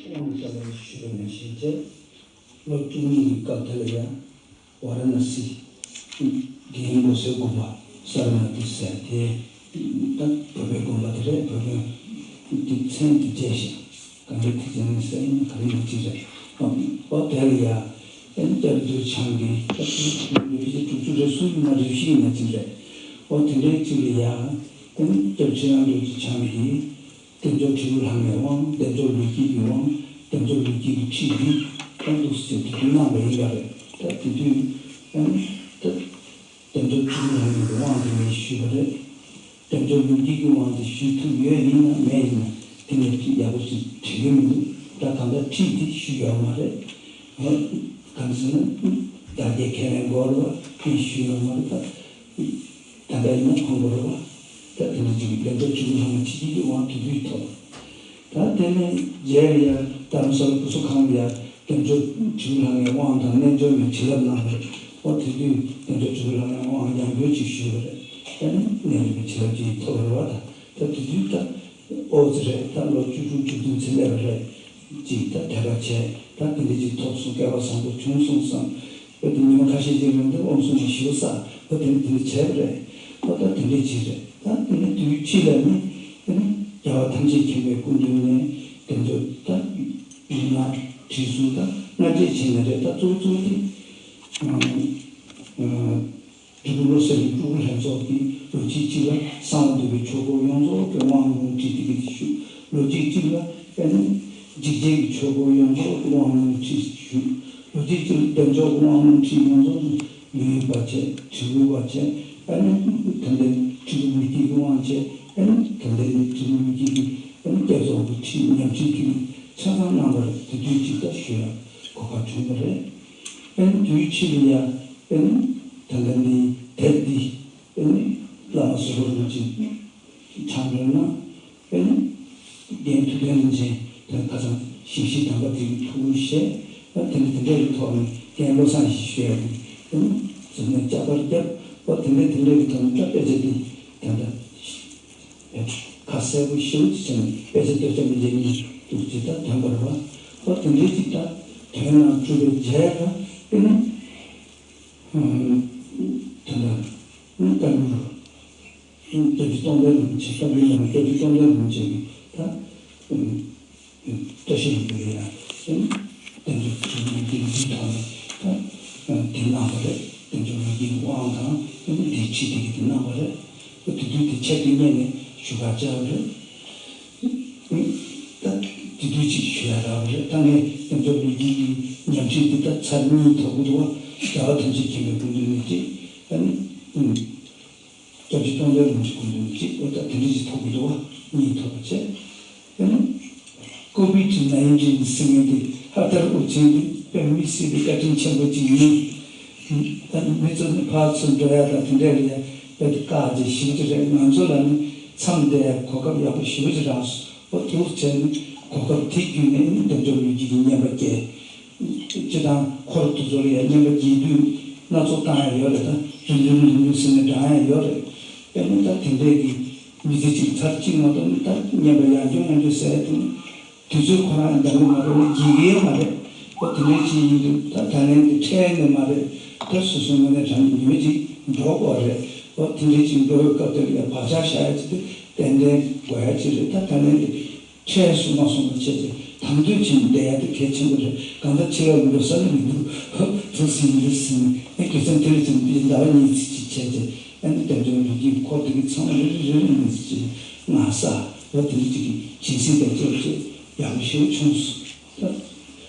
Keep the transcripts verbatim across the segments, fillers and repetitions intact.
དབང་དུ་བཏང་བའི་ཞུ་བ་ནང་བཞིན་བྱས། ལོ་བཅུ་གཉིས་ཀྱི་སྐབས་དེ་ལ་ཡང་ཝཱ་ར་ཎ་སི་རྒན་གོ་སའི་དགོན་པ་སཱ་ར་ནཱ་ཐི་ཟེར་དེ་ད་བོད་པའི་དགོན་པ་དེ་རེད། བོད་པའི་དེ་མཚན་དེ་བརྗེས་ཤག་གང་གི་ཐེག་ཆེན་ནི་ས་ཡིན་ག་རེ་ཡིན་གཅིག་རེད། ཨོ་དེ་ལ་ཡ་ཨེ་སྐྱབས་རྗེ་བྱམས་ཀྱིས་ད་དེ་དུས་ཕལ་ཆེར་དྲུག་ཅུ་རེ་གསུམ་ཡིན་ན་རེ་བཞི་ཡིན་ན་གཅིག་རེད། ཨོ་དེ་འདྲའི་གཅིག་ལ་ཡ་ཨེ་སྐྱབས་རྗེ་ཆོས་དབྱངས་རྡོ་རྗེ་བྱམས་ཀྱིས་བསྟན་མཆོག་དྲིལ་བུ་ལྷ་ལྔའི་དབང་། བདེ་མཆོག་ལུས་དཀྱིལ་གྱི་དབང་། བདེ་མཆོག་ལུས་དཀྱིལ་གྱི་ཁྲིད་འདི་ཨེ་འདུག་ཟེར་དེ་དུས་གནང་བ་ཡིན་པ་རེད། ད་དེ་དུས་ཨེ་ད། བདེ་མཆོག་དྲིལ་བུ་ལྷ་ལྔའི་དབང་དེ་ངས་ཞུས་པ་རེད། བདེ་མཆོག་ལུས་དཀྱིལ་གྱི་དབང་དེ་ཞུས་ཐུབ་ཡོད་ཡིན་ན་མེད་ཡིན་ན་དེ་ནས་ཅིག་ཡག་པོ་ཞིག་དྲན་གྱི་མི་འདུག་ད་གང་ལྟར་ཁྲིད་དེ་ཞུས་ཡོད་མ་རེད། ཧོ། གང་ཟེར་ན་དར་རྒྱས་ཁས་ལེན་དགོས་རེད་བ། ངས་ཞུས་ཡོད་མ་རེད། ད་ད་ལྟ་ཡིན་ན་ཁོང་དགོས་རེད་བ། ད་དེ་ནས་ཅིག་བདེ་མཆོག་དྲིལ་བུ་ལྷ་ལྔ་ཁྲིད་དཀྱིལ་གྱི་དབང་དེ་དུས་ཐོབ། ད་དེ་ནས་རྗེས་ལ་ཡང་རྡ་རམ་ས་ལ་སྐུ་གསོལ་ཁང་དུ་ཡང་བདེ་མཆོག་དྲིལ་བུ་ལྷ་ལྔའི་དབང་དང་རྣལ་འབྱོར་མའི་བྱིན་རླབས་གནང་བ་རེད། ཨོ་དེ་དུས་བདེ་མཆོག་དྲིལ་བུ་ལྷ་ལྔའི་དབང་ཡང་བསྐྱར་ཅིག་ཞུས་པ་རེད། ཨ་ནི་རྣལ་འབྱོར་མའི་བྱིན་རླབས་ཅིག་ཐོབ་པ་རེད་བ། ད་ད་དེ་དུས་ད་ཨོ་ཙི་རེད། ད་ལོ་བཅུ་དྲུག་བཅུ་བདུན་ཙམ་སླེབས་པ་རེད། ཅིག་ད་དད་པ་བྱས། ད་དེ་འདྲ་ཅིག་ཐོབ་སོང་། སྐལ་བ་བཟང་པོ་བྱུང་སོང་བསམ། ཨོ་དེ་ཉི་མ་ཁ་ཤས་ཅིག་རིང་དུ་ཨོཾ་སྭ་ཎི་ཞུ་ས། ཨོ་དེ་ནི་དེ་འདྲ་བྱས་པ་རེད། ཨོ་ད་དེ་འདྲ་ཅིག་རེད། ད་དེ་ནི་དུས་ཕྱིས་ལ་ནི་དེ་ནི་རྒྱལ་བ་ཐམས་ཅད་མཁྱེན་པའི་སྐུ་མདུན་ནས་དེ་ཚོ་ད་ཡིན་ན་བྲིས་སོང་། ད་སྔ་རྗེས་བྱས་ནས་རེད། ད་གཙོ་བོ་གཙོ་བོ་དེ་ཨ་ཨ་སྤྲུལ་སྐུ་བློ་གསལ་གྱི་སྤྲུལ་སྐུ་ལྷན་ཚོགས་ཀྱིས་ལོ་གཅིག་གཅིག་ལ་གསང་བ་འདུས་པའི་ཆོས་སྐོར་ཡོངས་རྫོགས་ཀྱི་དབང་ལུང་ཁྲིད་དེ་གི་ཞུ། ལོ་གཅིག་གཅིག་ལ་ཨ་ནི་འཇིགས་བྱེད་ཀྱི་ཆོས་སྐོར་ཡོངས་རྫོགས་ཀྱི་དབང་ལུང་ཁྲིད་ཞུ། ལོ་གཅིག་གཅིག་ལ་བདེ་མཆོག་གི་དབང་ལུང་ཁྲིད་ཡོངས་རྫོགས་ལུས་པ་བྱས། དྲིལ་བུ་བ་བྱས། ཨ་ནི་དེ་འདྲའི་དྲིལ་བུ་ལུས་དཀྱིལ་གྱི་དབང་བྱས། ཨ་ནི་དེ་འདྲའི་དྲིལ་བུ་ལུས་དཀྱིལ་གྱི་ཨ་ནི་བསྐྱེད་རྫོགས་ཀྱི་ཁྲིད་ཉམས་ཁྲིད་ཀྱི་ཆ་ཚང་གནང་བར་དེ་དུས་གཅིག་ལྟར་ཞུ་ཡག་གོ་སྐབས་བྱུང་བ་རེད། ཨ་ནི་དུས་ཕྱིས་ལ་ཡང་ཨ་ནི་ད་ལྟ་འདི་དེབ་འདི་ཨ་ནི་བླ་མ་ཟུར་པ་རིན་པོ་ཆེ་དྲངས་པ་ན་ཨ་ནི་རྒན་ཐུབ་བསྟན་རིན་ཆེན་དེ་ཁ་སང་ཞིབ་བཤེར་དམ་པ་དེ་གི་ཐུགས་བཞེད། ཨ་དེ་འདྲ་དེ་འདྲ་གི་ཐོག་ནས་རྒན་བློ་བཟང་ཞིག་ཞུ་ཡག་གི་ཨ་ནི་ཟུར་ནས་བསྐྱར་པར་བརྒྱབ། ཨ་དེ་འདྲ་དེ་འདྲ་གི་ཐོག་ནས་ད་དཔེ་ཆ་འདི་ད་ལྟ། ཁ་གསལ་པོ་ཞེ་པོ་ཅིག་བྱས་ནས་དཔེ་ཆ་སྟོད་ཆ་མི་འཇལ་གཉིས་འདུག་ཅེས་ད་ཐོན་པ་རེད་བ། ཨོ་དེ་འདྲའི་ཅིག་ད་དོན་ནང་གྲུབ་པའི་རྗེས་ལ་དེ་ནི་ད་ལྟ་ནི་བཀའ་འགྱུར་སྐྱབས་རྗེ་སྟོང་དཔལ་རིན་པོ་ཆེ། བཀའ་འགྱུར་ནང་སྐྱབས་རྗེ་སྟོང་དཔལ་རིན་པོ་ཆེ་གིས་ད། བཀྲ་ཤིས་ལྷུན་པོ་ཡིན་ན་བསྟན་འཛིན་ཁྲི་ནས་འདི་འདི་ཐོག་ནས་ད་དེ་གནང་བ་རེད། བསྟན་འཛིན་ལུས་དཀྱིལ་དབང་དང་དེ་ནི་འདིའི་ཁྲིད་དེ་གི་དེ་གནང་བ་རེད། དེ་དུས་དེ་ཆེད་དུ་གཉེར་ནས་ཞུ་ག་བཅར་བ་རེད། ད་དེ་དུས་ཅིག་ཞུ་ཡ་རག་པ་རེད། ད་ངས་བསྟན་འཛིན་ལུས་དཀྱིལ་གྱི་ཉམས་ཁྲིད་འདི་ད་ཚར་གཉིས་ཐོབ་གི་འདུག་བ། རྒྱལ་བ་ཐམས་ཅད་མཁྱེན་པའི་སྐུ་མདུན་ནས་ཅིག་ད་ནི། སྐྱབས་རྗེ་སྟོང་དཔལ་རིན་པོ་ཆེ་སྐུ་མདུན་གཅིག་ཨོ་ད་དེ་འདྲ་ཞིག་ཐོབ་ཀྱི་འདུག་བ། གཉིས་ཐོབ་པ་བྱས། ཨ་ནི་ཀོ་བིད་ནའིན་ཊིན་ཟེར་མཁན་དེ་ཧ་ཐར་དབུ་ཅན་དེ་དཔེ་མི་སྲིད་པའི་བཀའ་དྲིན་ཆེན་པོ་ཅིག་ཡིན། ཨ་ནི་མི་ཚོ་ནི་ཕར་ཚུར་འགྲོ་ཡ་དང་དེ་འདྲ་ལ་ཡ་དཔེ་དཀའ་ལས་ཞེ་པོ་ཅིག་རེད། ང་ཚོ་ལ་ནི་མཚམས་བསྡད་ཡ་གོ་སྐབས་ཡག་པོ་ཞེ་པོ་ཅིག་རག་སོང་། ཨོ་འདུག་བྱས་ནས་གོ་སྐབས་དེ་བརྒྱུད་ནས་ནི་བདེ་མཆོག་ལུས་དཀྱིལ་གྱི་བསྙེན་པ་སྐྱེས། སྤྱིར་བཏང་འཁོར་དེ་ཚོ་ལ་ཡང་བསྙེན་པ་རྒྱས་བསྡུས་སྣ་ཚོགས་བཏང་ཡ་ཡོད་རེད། ད་རིམ་བྱོན་རིམ་བྱོན་ཟེར་ནས་བགྲང་ཡ་ཡོད་རེད། དཔེར་ན་ད་དེ་འདྲའི་གི་མི་ཚེ་གཅིག་ཚར་གཅིག་མ་གཏོགས་ནི་ད་བསྙེན་པ་ཡང་བསྐྱར་ཡང་བསྐྱར་ཟེར་ཡ་དེ་ནི་དུས་ཚོད་ཁོ་རང་འདང་གི་མ་རེད་ན་འགྱིག་གི་ཡོད་མ་རེད། ད་དེ་འདྲའི་ཅིག་ཡིན་དུས་ད་ད་ལན་དེ་འཕྲད་ནི་མ་རེད། ད་སོ་སོའི་ངོས་ནས་དྲང་ཉི་མ་གཅིག་འགྲོ་དགོས་རེད། ད་དེ་འདྲའི་ཅིག་འགྲོ་བའི་སྐབས་དེ་ལ་ཡང་བག་ཆགས་བཞག་ཡ་ཅིག་དེ་ཏན་ཏན་དགོས་ཡ་ཅིག་རེད། ད་ད་ལན་དེ། འཕྲད་སོང་མ་སོང་བ་བྱས་ཏེ་དང་དོད་བྱས་ནས་བསྡད་ཡ་དེ་གལ་ཆེན་པོ་རེད། གང་ལྟར་འཆི་བ་མི་འགྲོ་ས་ནི་མི་འདུག་ཧོ་འདུག་སེ་ཡིན་འདུག་སེ་ནས་ཨེ་རྒྱུ་མཚན་དེ་རེད་ཅེས་འདི་ཟླ་བ་གཉིས་ཙམ་ཅིག་བྱས་ཏེ་ཨ་ནི་བདེ་མཆོག་ལུས་དཀྱིལ་འཁོར་དེ་གི་ཚང་མ་རེ་རེ་རེ་རེ་གཉིས་ཙམ་ཅིག་སྔགས་བསགས། འོ་དེ་འདྲ་ཅིག་གི་སྦྱིན་སྲེག་དང་བཅས་པ་བྱས་ཡག་པོ་ཞེ་པོ་བྱུང་སོང་། ད་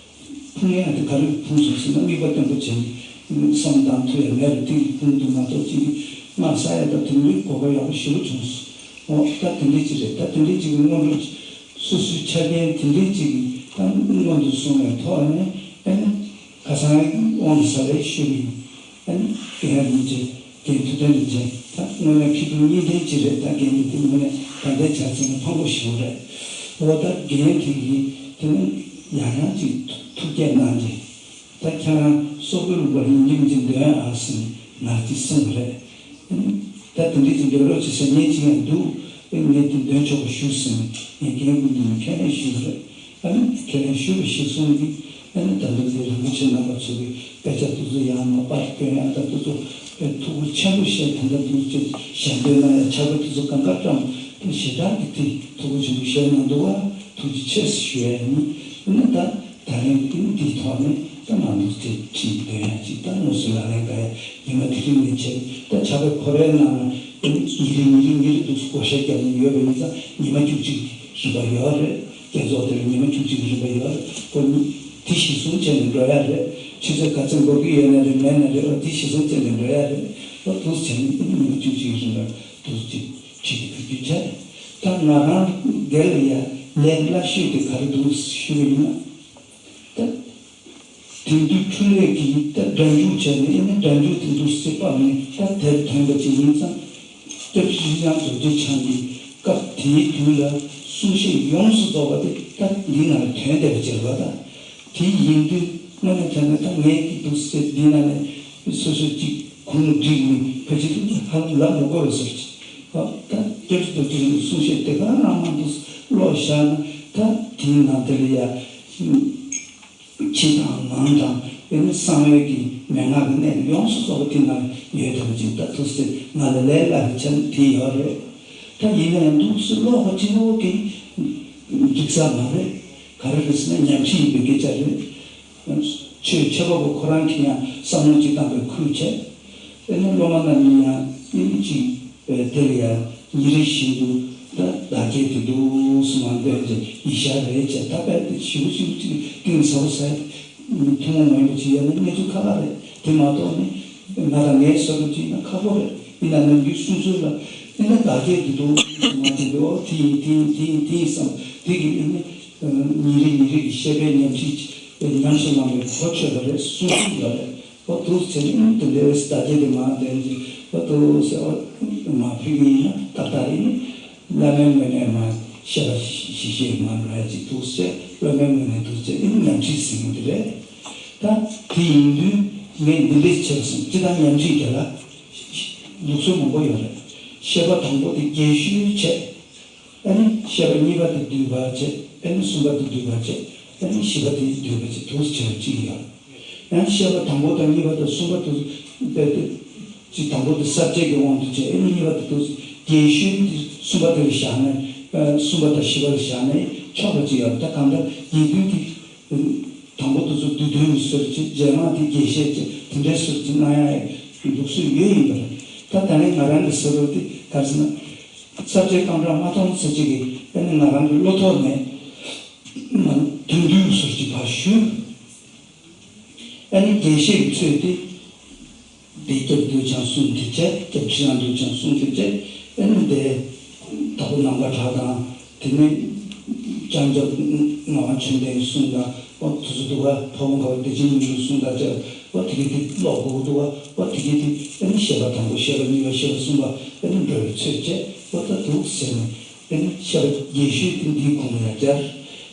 ཕུང་ཡ་དེ་ག་རེ་ཕུང་སོང་ཟེར་ན་དམིགས་པ་བརྟན་པོ་བྱས་ནས་བསམ་བཏང་ཐུབ་ཡ་མེད་པ་དེ་གི་ཕུང་དུ་མ་གཏོགས་ཅིག་གི་སྔགས་བསགས་ཡ་ད་དེ་འདྲའི་གོ་སྐབས་ཡག་པོ་ཞེ་པོ་བྱུང་སོང་། འོ་ད་དེ་འདྲའི་ཅིག་རེད། ད་དེ་འདྲའི་ཅིག་གི་སྔོན་འགྲོ་སོ་སོའི་ཆ་རྐྱེན་དེ་འདྲའི་ཅིག་གི་ད་སྔོན་དུ་སོང་བའི་ཐོག་ནས་ཨ་ནི་ཁ་སང་དབང་གི་ས་ལས་ཞུས་པ་ཡིན། ཨ་ནི་རྒན་རིན་ཆེན་རྒན་ཐུབ་བསྟན་རིན་ཆེན་ད་དངོས་གནས་མཁས་གྲུབ་གཉིས་ལྡན་ཅིག་རེད། ད་རྒན་དེ་དེ་དངོས་གནས་ད་ལྟའི་ཆ་ཚང་ནས་ཕངས་པོ་ཞེ་པོ་རེད། འོ་ད་རྒན་དེ་གིས་དེ་ནི་ཡང་ཡང་ཅིག་ཐུགས་བསྐྱེད་གནང་རྗེས། ད་ཁྱེད་རང་སོག་པོའི་ལུང་པར་ཡིན་གཅིག་མིན་གཅིག་འདོན་ཨ་ཟེར་ནས་ངར་གཅིག་གསུངས་པ་རེད། ད་དེ་འདྲའི་ཅིག་འདོན་རོགས་ཅིག་ཟེར་མཁན་ཅིག་ཡང་འདུག་ཨེ་ངས་དེ་འདོན་ཆོག་པ་ཞུ་ཟེར་ནས་ངས་རྒན་ཀུན་ཏུ་ནས་ཁས་ལེན་ཞུས་པ་རེད། ཨ་ནི་ཁས་ལེན་ཞུས་པ་གཞིར་བཟུང་གིས། ཨ་ནི་ད་ལྟ་འདི་རིན་པོ་ཆེ་རྣམ་པ་ཚོ་གིས་དཔེ་ཆ་དེ་ཚོ་ཡང་ནོར་པར་བསྐྱོན་ཡག་དང་། དེ་ཚོ་དཔེ་ཐུགས་ཁུར་ཆེན་པོ་བཞེས། ད་ལྟ་འདི་ཚོ་ཞལ་འདོན་གནང་ཡག་ཕྱག་དཔེ་དེ་ཚོ་གང་ག་བཀྲམ། དེ་ཞེ་དྲག་གི་དེ་ཐུགས་ཁུར་ཆེན་པོ་བཞེས་གནང་འདུག་པ། ཐུགས་རྗེ་ཆེ་ཞུ་ཡག་ཡིན། ཨ་ནི་ད་ད་རིང་འདིའི་ཐོག་ནས་ད་ང་ཚོ་དེ་ཁྲིད་འདོན་ཡག་ཅིག་ད་དངོས་སུ་ལག་ལེན་འགེལ་ཡག་ཉི་མ་དེ་རིང་ནས་བྱས། ད་ཕྱག་དཔེ་ཁོ་རའི་ནང་ལ་ཉིན་རེ་ཉིན་རེ་ཉིན་རེ་འདུག་སེ་བགོ་བཤའ་རྒྱབ་ནས་ཡོད་པ་ཡིན་ཙང་། ཉི་མ་བཅུ་གཅིག་རིམ་པ་ཡོད་རེད། བསྐྱེད་རྫོགས་དེ་ལ་ཉི་མ་བཅུ་གཅིག་རིམ་པ་ཡོད་རེད། ཁོ་ནི་དེ་གཞིར་བཟུང་བྱས་ནས་འགྲོ་ཡག་རེད། ཆུ་ཚོད་ག་ཚོད་འགོར་གྱི་ཡོད་ན་རེད། མེད་ན་རེད། འོ་དེ་གཞིར་བཟུང་བྱས་ནས་འགྲོ་ཡག་རེད། འོ་འདུག་སེ་བྱས་ནས་ཨ་ནི་ཉི་མ་བཅུ་གཅིག་རིམ་པ་འདུག་སེ་ཁྲིད་དེ་ཕེབས་རྒྱུ་བྱས། ད་ང་རང་སྒེར་ལ་ཡ་ལས་སླ་ཤོས་དེ་ག་རེ་འདུག་ཞུ་གི་ཡིན་ན། ད་དེང་དུས་འཕྲུལ་ལས་ཀྱི་ད་སྒྲ་འཇུག་བྱས་ནས། ཨ་ནི་སྒྲ་འཇུག་དེ་འདུག་སེ་ཕབ་ནས་ད་དེབ་ཐོན་པ་ཅིག་ཡིན་ཙང་། སྐྱབས་རྗེ་ཁྲི་བྱང་རྡོ་རྗེ་འཆང་གི་སྐབས་དེའི་དུས་ལ་གསུང་བཤད་ཡོངས་སུ་རྫོགས་པ་དེ་ད་འདི་ནང་ལ་ཐོན་བསྡད་པ་ཅིག་རེད་པ། ད་དེ་ཡིན་དུས་དངོས་གནས་དྲང་གནས་ད་ངས་ཀྱི་འདུག་སེ་འདི་ནང་ནས་སོ་སོ་ཅིག་གུང་བསྒྲིགས་ནས་ཕལ་ཆེར་ཧ་ལམ་ལབ་མི་དགོས་པའི་བཟོ་ཅིག། ཨ་ད་སྐྱབས་རྗེ་རྡོ་རྗེ་འཆང་གི་གསུང་བཤད་དེ་ག་རང་མང་པོ་ཀློག་བཞག་ན། ད་དེའི་ནང་དེ་ལ་ཡ། ཕྱི་དང་ནང་དང་། དེ་ནི་གསང་བའི་གི་མན་ངག་གི་གནད་ཡོངས་སུ་རྫོགས་པ་དེ་ནང་ཡོད་དེ་བ་ཅིག། ད་འདུག་སེ་ང་ལ་ལས་སླ་བའི་ཆ་ནས་དེ་ཡོད་རེད། ད་ཡིན་ནའི་འདུག་སེ་ཀློག་པ་ཅིག་ནི་འོ་གི་འགྲིག་ས་མ་རེད། ག་རེ་རེད་ཟེར་ན་ཉམས་ཞིབ་ཡིན་པའི་སྐད་ཆ་རེད། ཆོས་ཆོས་པ་པོ་ཁོ་རང་གིས་ཡང་བསམ་བློ་ཅིག་བཏང་པའི་ཁུལ་བྱས། དེ་ནི་སློབ་མ་རྣམས་ནི་ཡང་ཨིན་ཅིག་དེ་ལ་ཡང་ཉིན་རེ་བཞིན་དུ་ད་བདག་སྐྱེ་དེ་འདུག་སེ་མ་འདོན་ཅིག་ཡིད་ཤར་རེད་བྱས། ད་དཔེ་དེ་ཞིབ་པོ་ཞིབ་པོ་ཅིག་གཏིང་ཟབ་པོ་ཟེར། ཐུན་མོང་མ་ཡིན་པ་ཅིག་ཡོད་ན་གནས་ཚུལ་ཁག་ཁག་རེད། དེ་མ་གཏོགས་ནི་ང་དང་ངའི་བཟོ་འདྲ་ཅིག་ཡིན་ན་ཁག་པོ་རེད། ཡིན་ན་ནམ་རྒྱུན་སོ་སོ་ལ་ཨེ་ན་བདག་སྐྱེ་དེ་འདུག་སེ་མ་འདོན་པའི། འོ་དེ་ཡིན་དེ་ཡིན་དེ་ཡིན་དེ་ཡིན་བསམ། དེ་གི་ཨེ་ནི་ཉིན་རེ་ཉིན་རེ་གི་ཤེས་པའི་ཉམས་ཞིབ་ཉམས་སུ་བླངས་པའི་གོ་ཆོད་པ་རེད། སྲུང་སྐྱོབ་པ་རེད། འོ་འདུག་སེ་བྱས་ནས་དེ་འདྲའི་བདག་སྐྱེ་དེ་མ་འདོན་ཅིག། འོ་འདུག་སེ་འོ་མ་ཕུལ་གི་ཡིན་ན་ཏག་ཏག་ཡིན། བླ་མའི་ངོས་ནས་མ་བཤད་པ་ཞིག་ཞིག་མ་རེད་ཅིག་འདུག་སེ། བླ་མའི་ངོས་ནས་འདུག་སེ་ཨེ་ནི་ཉམས་ཞིབ་ཟིན་གྱི་རེད། ད་དེ་ཡིན་དུས་ངས་འདི་འདྲས་བྱས་སོང་། སྤྱིར་བཏང་ཉམས་ཞིབ་དེ་ལ་ལུགས་སྲོལ་མང་པོ་ཡོད་རེད། བཤད་པ་དང་པོ་དེ་རྒྱས་ཤོས་བྱས། ཨ་ནི་བཤད་པ་གཉིས་པ་དེ་བསྡུས་པ་བྱས། ཨ་ནི་གསུམ་པ་དེ་བསྡུས་པ་བྱས། ཨ་ནི་བཞི་པ་དེ་བསྡུས་པ་བྱས། འདུག་སེ་བྱས་པ་གཅིག་ཡོད། ཡང་བཤད་པ་དང་པོ་དང་གཉིས་པ་དང་གསུམ་པ་དེ་དཔེ་དེ་གཅིག་དང་པོ་དེ་ས་བཅད་ཀྱི་དབང་དུ་བྱས། ཨ་ནི་གཉིས་པ་དེ་འདུག་སེ་རྒྱས་ཤོས་དེ་གསུམ་པ་དེ་ལ་བཞག་ན། ཨ་གསུམ་པ་དང་བཞི་པ་ལ་བཞག་ན་ཆོག་པ་ཅིག་ཡོད། ད་གང་ལྟར་ཡིན་དུས་དེ། དང་པོ་དེ་ཚོ་བསྡུས་དོན་གྱི་ཟུར་བྱས། རྗེས་མ་དེ་རྒྱས་བཤད་བྱས། དེ་འདྲའི་ཟུར་བྱས་གནང་ཡག་གི་ལུགས་སྲོལ་ཡོད་ཡིན་པ་རེད། ད་ད་ནི་ང་རང་གི་ཟུར་དེ་ག་རེ་ཟེར་ན། ས་བཅད་རྐང་གྲངས་མ་མཐོང་ཚེ་གཅིག་གི་ཨ་ནི་ང་རང་གི་བློ་ཐོག་ནས་མ་དོན་བསྡུས་ཟུར་གྱི་ཕར་ཞུ། ཨ་ནི་རྒྱས་བཤད་ཀྱི་ཚུལ་དེ། འདི་སྐྱབས་རྡོ་རྗེ་འཆང་གསུང་དེ་བྱས། སྐྱབས་ཁྲི་བྱང་རྡོ་རྗེ་འཆང་གསུང་དེ་བྱས། ཨ་ནི་འདི་དྭགས་པོ་ནམ་མཁའ་གྲགས་དང་། དེ་ནས་ལྕང་སྐྱ་ངག་དབང་ཆོས་ལྡན་གསུང་དང་། འོ་དེ་ཚོ་འདུག་ག། ཕ་བོང་ཁ་པ་བདེ་ཆེན་སྙིང་པོའི་གསུང་དང་བཅས། འོ་དེ་གི་དེ་ཀློག་དགོས་འདུག་ག། འོ་དེ་གི་དེ་ཨ་ནི་བཤད་པ་དང་པོ། བཤད་པ་གཉིས་པ། བཤད་པ་གསུམ་པ། ཨ་ནི་འགྲོ་བའི་ཚུལ་བྱས། འོ་ད་འདུག་ཟེར་ནས་ཨ་ནི་བཤད་པ་རྒྱས་ཤོས་དེ་འདིའི་ཁོངས་ལ་ཡང་སྦྱར།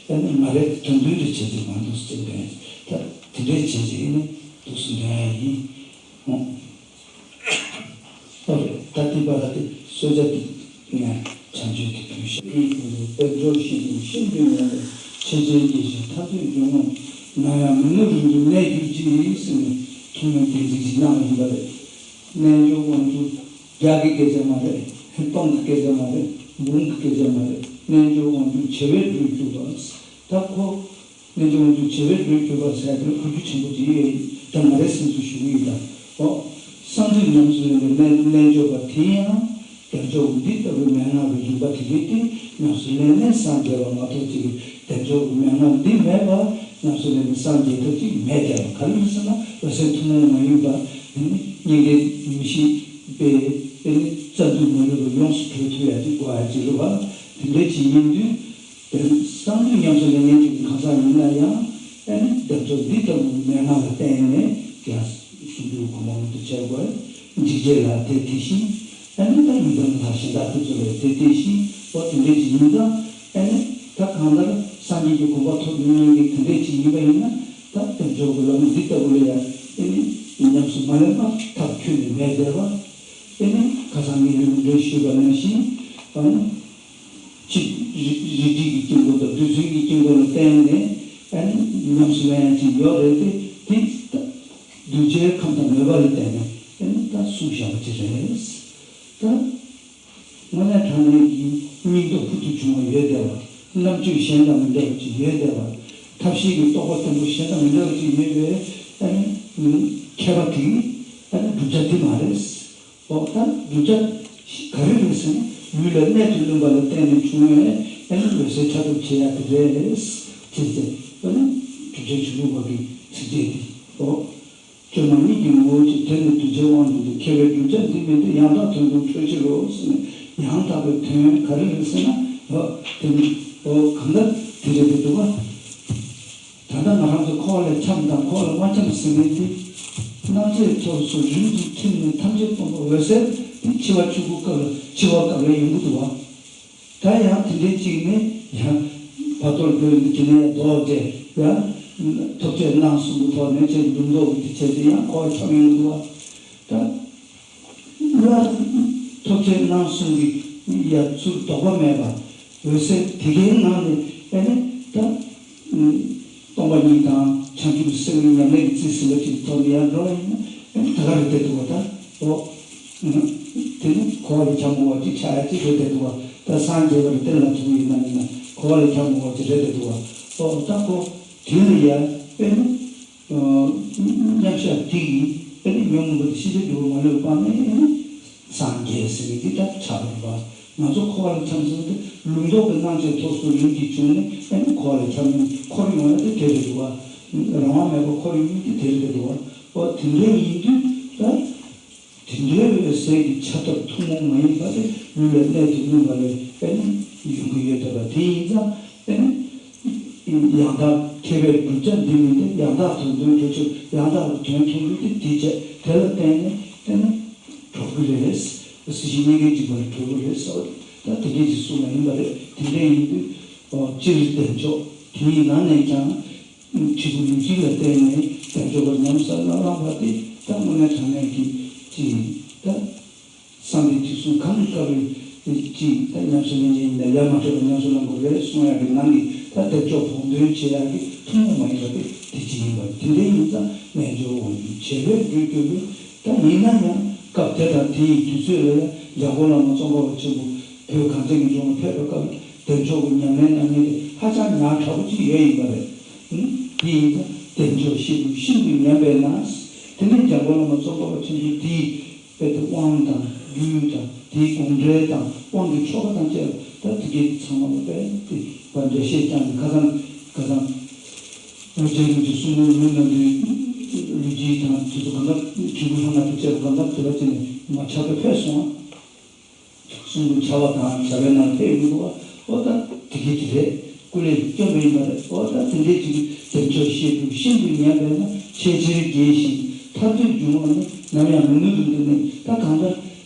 ཨ་ནི་མ་རེད། དོན་བསྡུས་རེ་བྱས་ཏེ་མ་འདུག་ཟེར་འདོན། ད་དེ་འདྲས་བྱས་ཏེ་ཨ་ནི་འདུག་སེ་འདོན་ཡག་ཡིན། ཨོ། ཨོ་རེད། ད་ལྟའི་བར་ལ་དེ་གསོལ་ཇ་དེ་ནས་བྱང་ཆུབ་ཀྱི་ཕུལ་ཞིང་། དཔལ་འབྱོར་ཞིང་དུ་ཤིན་ཏུ་ཉམས་པའི་ཆེ་ཆེན་དགེ་བཤེས་མཐར་ཐུག་འབྱུང་ངོ་། ནམ་ཡང་མི་ནུབ་རིང་དུ་གནས་གྱུར་ཅིག་ཟེར་ནས་ཐུགས་སྨོན་བདེན་ཚིག་ཅིག་གནང་བ་ཡིན་པ་རེད། རྣལ་འབྱོར་དབང་ཕྱུག་རྒྱ་གི་སྐད་ཆ་མ་རེད། སྤང་གི་སྐད་ཆ་མ་རེད། འབུམ་གི་སྐད་ཆ་མ་རེད། རྣལ་འབྱོར་དབང་ཕྱུག་བྱེ་བས་སྒྲོལ་གྱུར་པ། ད་ཁོ། རྣལ་འབྱོར་དབང་ཕྱུག་བྱེ་བས་སྒྲོལ་གྱུར་པ་ཟེར་དེ་གོ་རྒྱུ་ཆེན་པོ་ཅིག་ཡོད། ད་ང་རའི་སེམས་སུ་ཞུ་གི་ཡོད། ད་འོ། གསང་འདུས་ཉམས་སུ་ལེན་པའི་རྣལ་རྣལ་འབྱོར་པ་དེ་ཡང་བདེ་མཆོག་འདི་ལྟ་བུའི་མན་ངག་གི་རིམ་པ་དེ་གས་དེ་ཉམས་སུ་ལེན་ནས་སངས་རྒྱས་པ་མ་གཏོགས་ཅིག་གིས་བདེ་མཆོག་གི་མན་ངག་འདི་མེད་པ་ཉམས་སུ་ལེན་ནས་སངས་རྒྱས་ཐབས་ཅིག་མེད་བསྡད་པ། ག་རེ་ཡིན་ཟེར་ན། འོད་གསལ་ཐུན་མོང་མ་ཡིན་པ། དེ་ནི་སྙིང་གའི་མི་ཤིགས་པའི་དེ་ནི་རྩ་མདུད་མ་ལུས་པ་ཡོངས་སུ་གྲོལ་ཐུབ་ཡག་ཅིག་དགོས་ཡག་ཅིག་རེད་པ། དེ་འདྲ་ཅིག་ཡིན་དུས། དེ་གསང་འདུས་ཉམས་སུ་ལེན་མཁན་གྱི་གང་ཟག་ཡིན་ན་ཡང་། ཨ་ནི་བདེ་མཆོག་འདི་ལྟ་བུའི་མན་ངག་ལ་བརྟེན་ནས་ཀྱང་གསུང་རྒྱུའི་གོ་འཕང་མངོན་དུ་བྱ་དགོས། འཇིགས་བྱེད་ལ་དད་དེ་བཞིན། ཨ་ནི་ད་ཡི་དམ་ལྷ་གཞན་དག་དེ་ཚོ་ལ་དད་དེ་བཞིན། འོ་དེ་འདྲས་ཅིག་ཡིན་ཙང་། ཨ་ནི་ད་གང་ལྟར་སངས་རྒྱས་ཀྱི་གོ་འཕང་ཐོབ་མི་ཉན་མཁན་དེ་འདྲས་ཅིག་ཡིན་པ་ཡིན་ན། ད་བདེ་མཆོག་གི་ལམ་འདི་ལྟ་བུ་ལ་ཡང་ཨ་ནི་ཉམས་སུ་མ་ལེན་པ་ཐབས་ཁྱོན་ནས་མེད་བསྡད་པ། ཨ་ནི་ཁ་སང་ངས་ལུང་འདྲེན་ཞུས་པ་ནང་བཞིན། ཨ་ནི། ཅིག་རིག་རིག་བྱེད་ཀྱི་དཀྱིལ་འཁོར་དང་རྡུལ་ཚོན་གྱི་དཀྱིལ་འཁོར་ལ་བརྟེན་ནས་ཨ་ནི་ཉམས་སུ་ལེན་ཡ་ཅིག་ཡོད་རེད་དེ། དེ་ད་གདུལ་བྱའི་ཁམས་དང་མོས་པ་ལ་བརྟེན་ནས་ཨ་ནི་ད་གསུངས་བཞག་པ་ཅིག་རེད། ད། དངོས་གནས་དྲང་གནས་ཀྱི་སྙིང་སྟོབས་ཕུལ་དུ་བྱུང་བ་ཡོད་བསྡད་པ། རྣམ་དཔྱོད་གཞན་དང་མི་འདྲ་བ་ཅིག་ཡོད་བསྡད་པ། ཐབས་ཤེས་ཀྱི་རྟོགས་པ་བརྟན་པོ་གཞན་དང་མི་འདྲ་བ་ཅིག་ཡོད་པའི་ཨ་ནི་མཁས་པ་དེ་ཨ་ནི་བསྒྲུབ་བྱ་དེ་མ་རེད། འོ་ད་བསྒྲུབ་བྱ་ག་རེ་རེད་ཟེར་ན། ལུས་ལ་གནད་དུ་བསྣུན་པ་ལ་བརྟེན་ནས་བྱུང་བའི་ཨ་ནི་འོད་གསལ་ཁྱབ་བརྡལ་བྱེད་ཡ་དེ་རེད། ཅེས་ཟེར་ཨ་ནི་བསྒྲུབ་བྱ་ཆོས་ལུགས་པ་གི་ཚིགས་བཅད་དེ། འོ། བཅོས་མ་གཉིས་ཀྱི་ངོ་བོ་གཅིག་དེ་ནི་གདུལ་བྱའི་དབང་དུ་འདུ། མཁས་པས་བསྒྲུབ་བྱ་འདི་མིན་ཏེ། ཡང་དག་དོན་དུ་འཕྲོད་ཕྱིར་རོ་ཟེར་ནས། ཡང་དག་པའི་དོན་ག་རེ་རེད་ཟེར་ན། འོ་དེ་ནི་འོ་གང་ལྟར་དེ་རེད་དེ་འདུག་བ། ད་ལྟ་ང་རང་ཚོ་འཁོར་བ་ལས་འཁྱམས་དང་འཁོར་བ་ལས་མ་འཁྱམས་ཟེར་མཁན་དེ། རྣམ་འབྱེད་ཐོག་སོ་རིམ་གྱིས་ཐིམ་ནས་ཐམས་ཅད་སྟོང་པ་འོད་གསལ་དེ་འཆི་བ་འཆི་དགུ་སྐབས་ལ་འཆི་བ་སྐབས་ལ་ཡོང་གི་འདུག་བ། ད་ཡང་དེ་འདྲའི་གཅིག་ནས་ཡང་བར་དོར་བོད་འདི་དེ་ནས་ལྡོག་སྟེ་ཡང་ཐོབ་བྱའི་སྣང་གསུམ་གྱི་ཐོག་ནས་ཅེས་འདུམ་འདོགས་ཀྱི་དེ་བྱས་ཏེ་ཡང་འཁོར་བ་འཁྱམས་ཡོང་གི་འདུག་བ། ད་སླར་ཐོབ་བྱའི་སྣང་གསུམ་གྱི་ཡ་ཚུར་ལྡོག་པ་མེད་པ་འོད་གསལ་དེ་གའི་ངང་ནས་ཨེ་ནས་ད། སྟོང་པ་ཉིད་དང་བྱང་ཆུབ་སེམས་ཀྱི་ཉམས་ལེན་གྱི་རྩིས་ཟིན་པ་ཅིག་ཐོབ་ནས་ཡར་འགྲོ་བ་ཡིན་ན་ཨེ་ད་ག་རེ་བསྡད་འདུག་བ་ད། འོ། དེ་ནི་འཁོར་བ་ལས་འཁྱམས་པ་ཅིག་ཆགས་ཡ་ཅིག་རེད་བསྡད་འདུག་བ། ད་སངས་རྒྱས་པ་རེད་དེ་ལ་ཐུག་ཡིན་ན་མིན་ན་འཁོར་བ་ལས་འཁྱམས་པ་ཅིག་རེད་བསྡད་འདུག་བ། འོ་ད་ཁོ་དེ་ལ་ཡ་དཔེ་ནི། མཉམ་བཞག་དེ་ཡིས་དཔེ་ནི་ཉོན་མོངས་པ་དེ་ཤེས་བྱ་སྒྲིབ་པ་མ་ལུས་པ་སྤངས་ནས་ཨེ་ནི། སངས་རྒྱས་ཟེར་མཁན་འདི་ལྟར་ཆགས་པ་རེད་པ། ང་ཚོ་འཁོར་བ་ལ་འཁྱམས་ཟེར་བ་དེ་ལུང་རྟོགས་ཀྱི་སྣང་མཆེད་ཐོབ་སོ་རིམ་གྱིས་བྱུང་ནས་ཨེ་ནི་འཁོར་བ་ལ་འཁྱམས་ནས་འཁོར་ཡོང་ཡ་དེ་དེ་རེད་འདུག་བ། རང་དབང་མེད་པར་འཁོར་ཡོང་ཡ་དེ་དེ་རེད་འདུག་བ། འོ་དེ་འདྲ་ཡིན་དུས་ད་དེ་འདྲའི་འོད་གསལ་གྱི་ཆ་ཐོབ་ཐུན་མོང་མ་ཡིན་པ་དེ་ལུས་ལ་གནད་དུ་བསྣུན་པ་ལས་ཨེ་ནི་ཡོང་གི་ཡོད་བསྡད་པ་དེ་ཡིན་ཙང་ཨེ་ནི། ཡང་དག་མཁས་པས་བསྒྲུབ་བྱ་འདི་མིན་ཏེ། ཡང་དག་དོན་དུ་འཕྲོད་ཕྱིར། ཡང་དག་པའི་དོན་མཐོང་རྒྱུ་དེ་དེ་བྱས་དེ་ལ་བརྟེན་ནས་བརྟེན་ནས་གྲོལ་གྱི་རེད། སྲིད་ཞི་གཉིས་ཀའི་འཇིགས་པ་ལས་གྲོལ་གྱི་རེད་ཟེར་བ་ད་དེ་འདྲས་ཀྱི་གསུང་བ་ཡིན་པ་རེད། དེ་འདྲས་ཡིན་དུས་སྤྱིར་བདེ་མཆོག་དེའི་ནང་ནས་ཀྱང་ཕྲུ་གུ་ལུས་དཀྱིལ་ལ་བརྟེན་ནས་བདེ་མཆོག་གི་ཉམས་སུ་བླང་བ་དེ་ད་དངོས་གནས་དྲང་གནས་ཀྱི་ཅིག་ད། བསམ་པའི་དུས་གསུམ་གང་གི་སྐབས་རེ་ཅིག་ད་ཉམས་སུ་ལེན་མཁན་ཡིན་ན་ཡར་མ་ཐོན་པར་ཉམས་སུ་བླང་དགོས་རེད་གསུང་ཡག་གི་ནང་གི་ད་དེ་ཕྱོགས་བོགས་འདོན་བྱེད་ཡག་གི་ཐུན་མོང་མ་ཡིན་པ་དེ་དེ་གཅིག་ཡིན་པ་དེ་འདྲ་ཡིན་ཙང་རྣལ་འབྱོར་དབང་ཕྱུག་བྱེད་པས་འགྲུབ་འགྱུར་བས། ད་ཡིན་ན་ཡང་སྐབས་དེ་དང་དེ་ཡི་དུས་ཚོད་ལ་ཡང་འཇམ་མགོན་བླ་མ་ཙོང་ཁ་པ་ཆེན་པོ་བོད་གངས་ཅན་གྱི་ལྗོངས་ལ་ཕེབས་པའི་སྐབས་བདེ་མཆོག་གི་ཉམས་ལེན་གནང་མཁན་དེ་ཧ་ཅང་ཉག་ཕྲ་པོ་ཅིག་ཡོད་ཡིན་པ་རེད། དེ་ཡིན་ཙང་བདེ་མཆོག་བཤད་སྒྲུབ་ཤིན་ཏུ་ཉམས་པས་ན། དེ་ནས་འཇམ་མགོན་བླ་མ་ཙོང་ཁ་པ་ཆེན་པོས་དེའི་དཔེ་དེ་དབང་དང་རྒྱུད་དང་དེའི་དགོངས་འགྲེལ་དང་དབང་གི་ཆོ་ག་དང་བཅས་པ་ད་དེ་གའི་ཚང་མ་ལ་དཔེ་དེ་བ་འགྲེལ་བཤད་བསྐྱངས་ནས་ཁ་སང་ཁ་སང་རྗེ་རིན་པོ་ཆེ་གསུང་འབུམ་ལུང་གནང་དུས་ལུས་དཀྱིལ་དང་དེ་ཚོ་གང་ལྟར་དྲིལ་བུ་ལྷ་ང་དང་བཅས་པ་གང་ལྟར་དེ་བ་བྱས་ནས་མ་ཆགས་པའི་ཕེབས་སོང་ཨ། གསུང་གི་བྱ་བ་དང་བྱ་བའི་ནང་ཕེབས་ཡོང་གི་འདུག་བ། ཨོ་ད་དེ་གི་དེ་རེད། སྐུ་ལས་སྐྱོན་པ་ཡིན་པ་རེད། ཨོ་ད་དེ་འདྲའི་ཅིག་བདེ་མཆོག་བཤད་སྒྲུབ་ཤིན་ཏུ་ཉམས་པས་ན། ཆེས་ཆེར་རྒྱས་ཤིང་ཐར་འདོད་འབྱུང་བ་ནི་ནམ་ཡང་མི་ནུས་པའི་འདུག་ནས། ད་གང་ལྟར་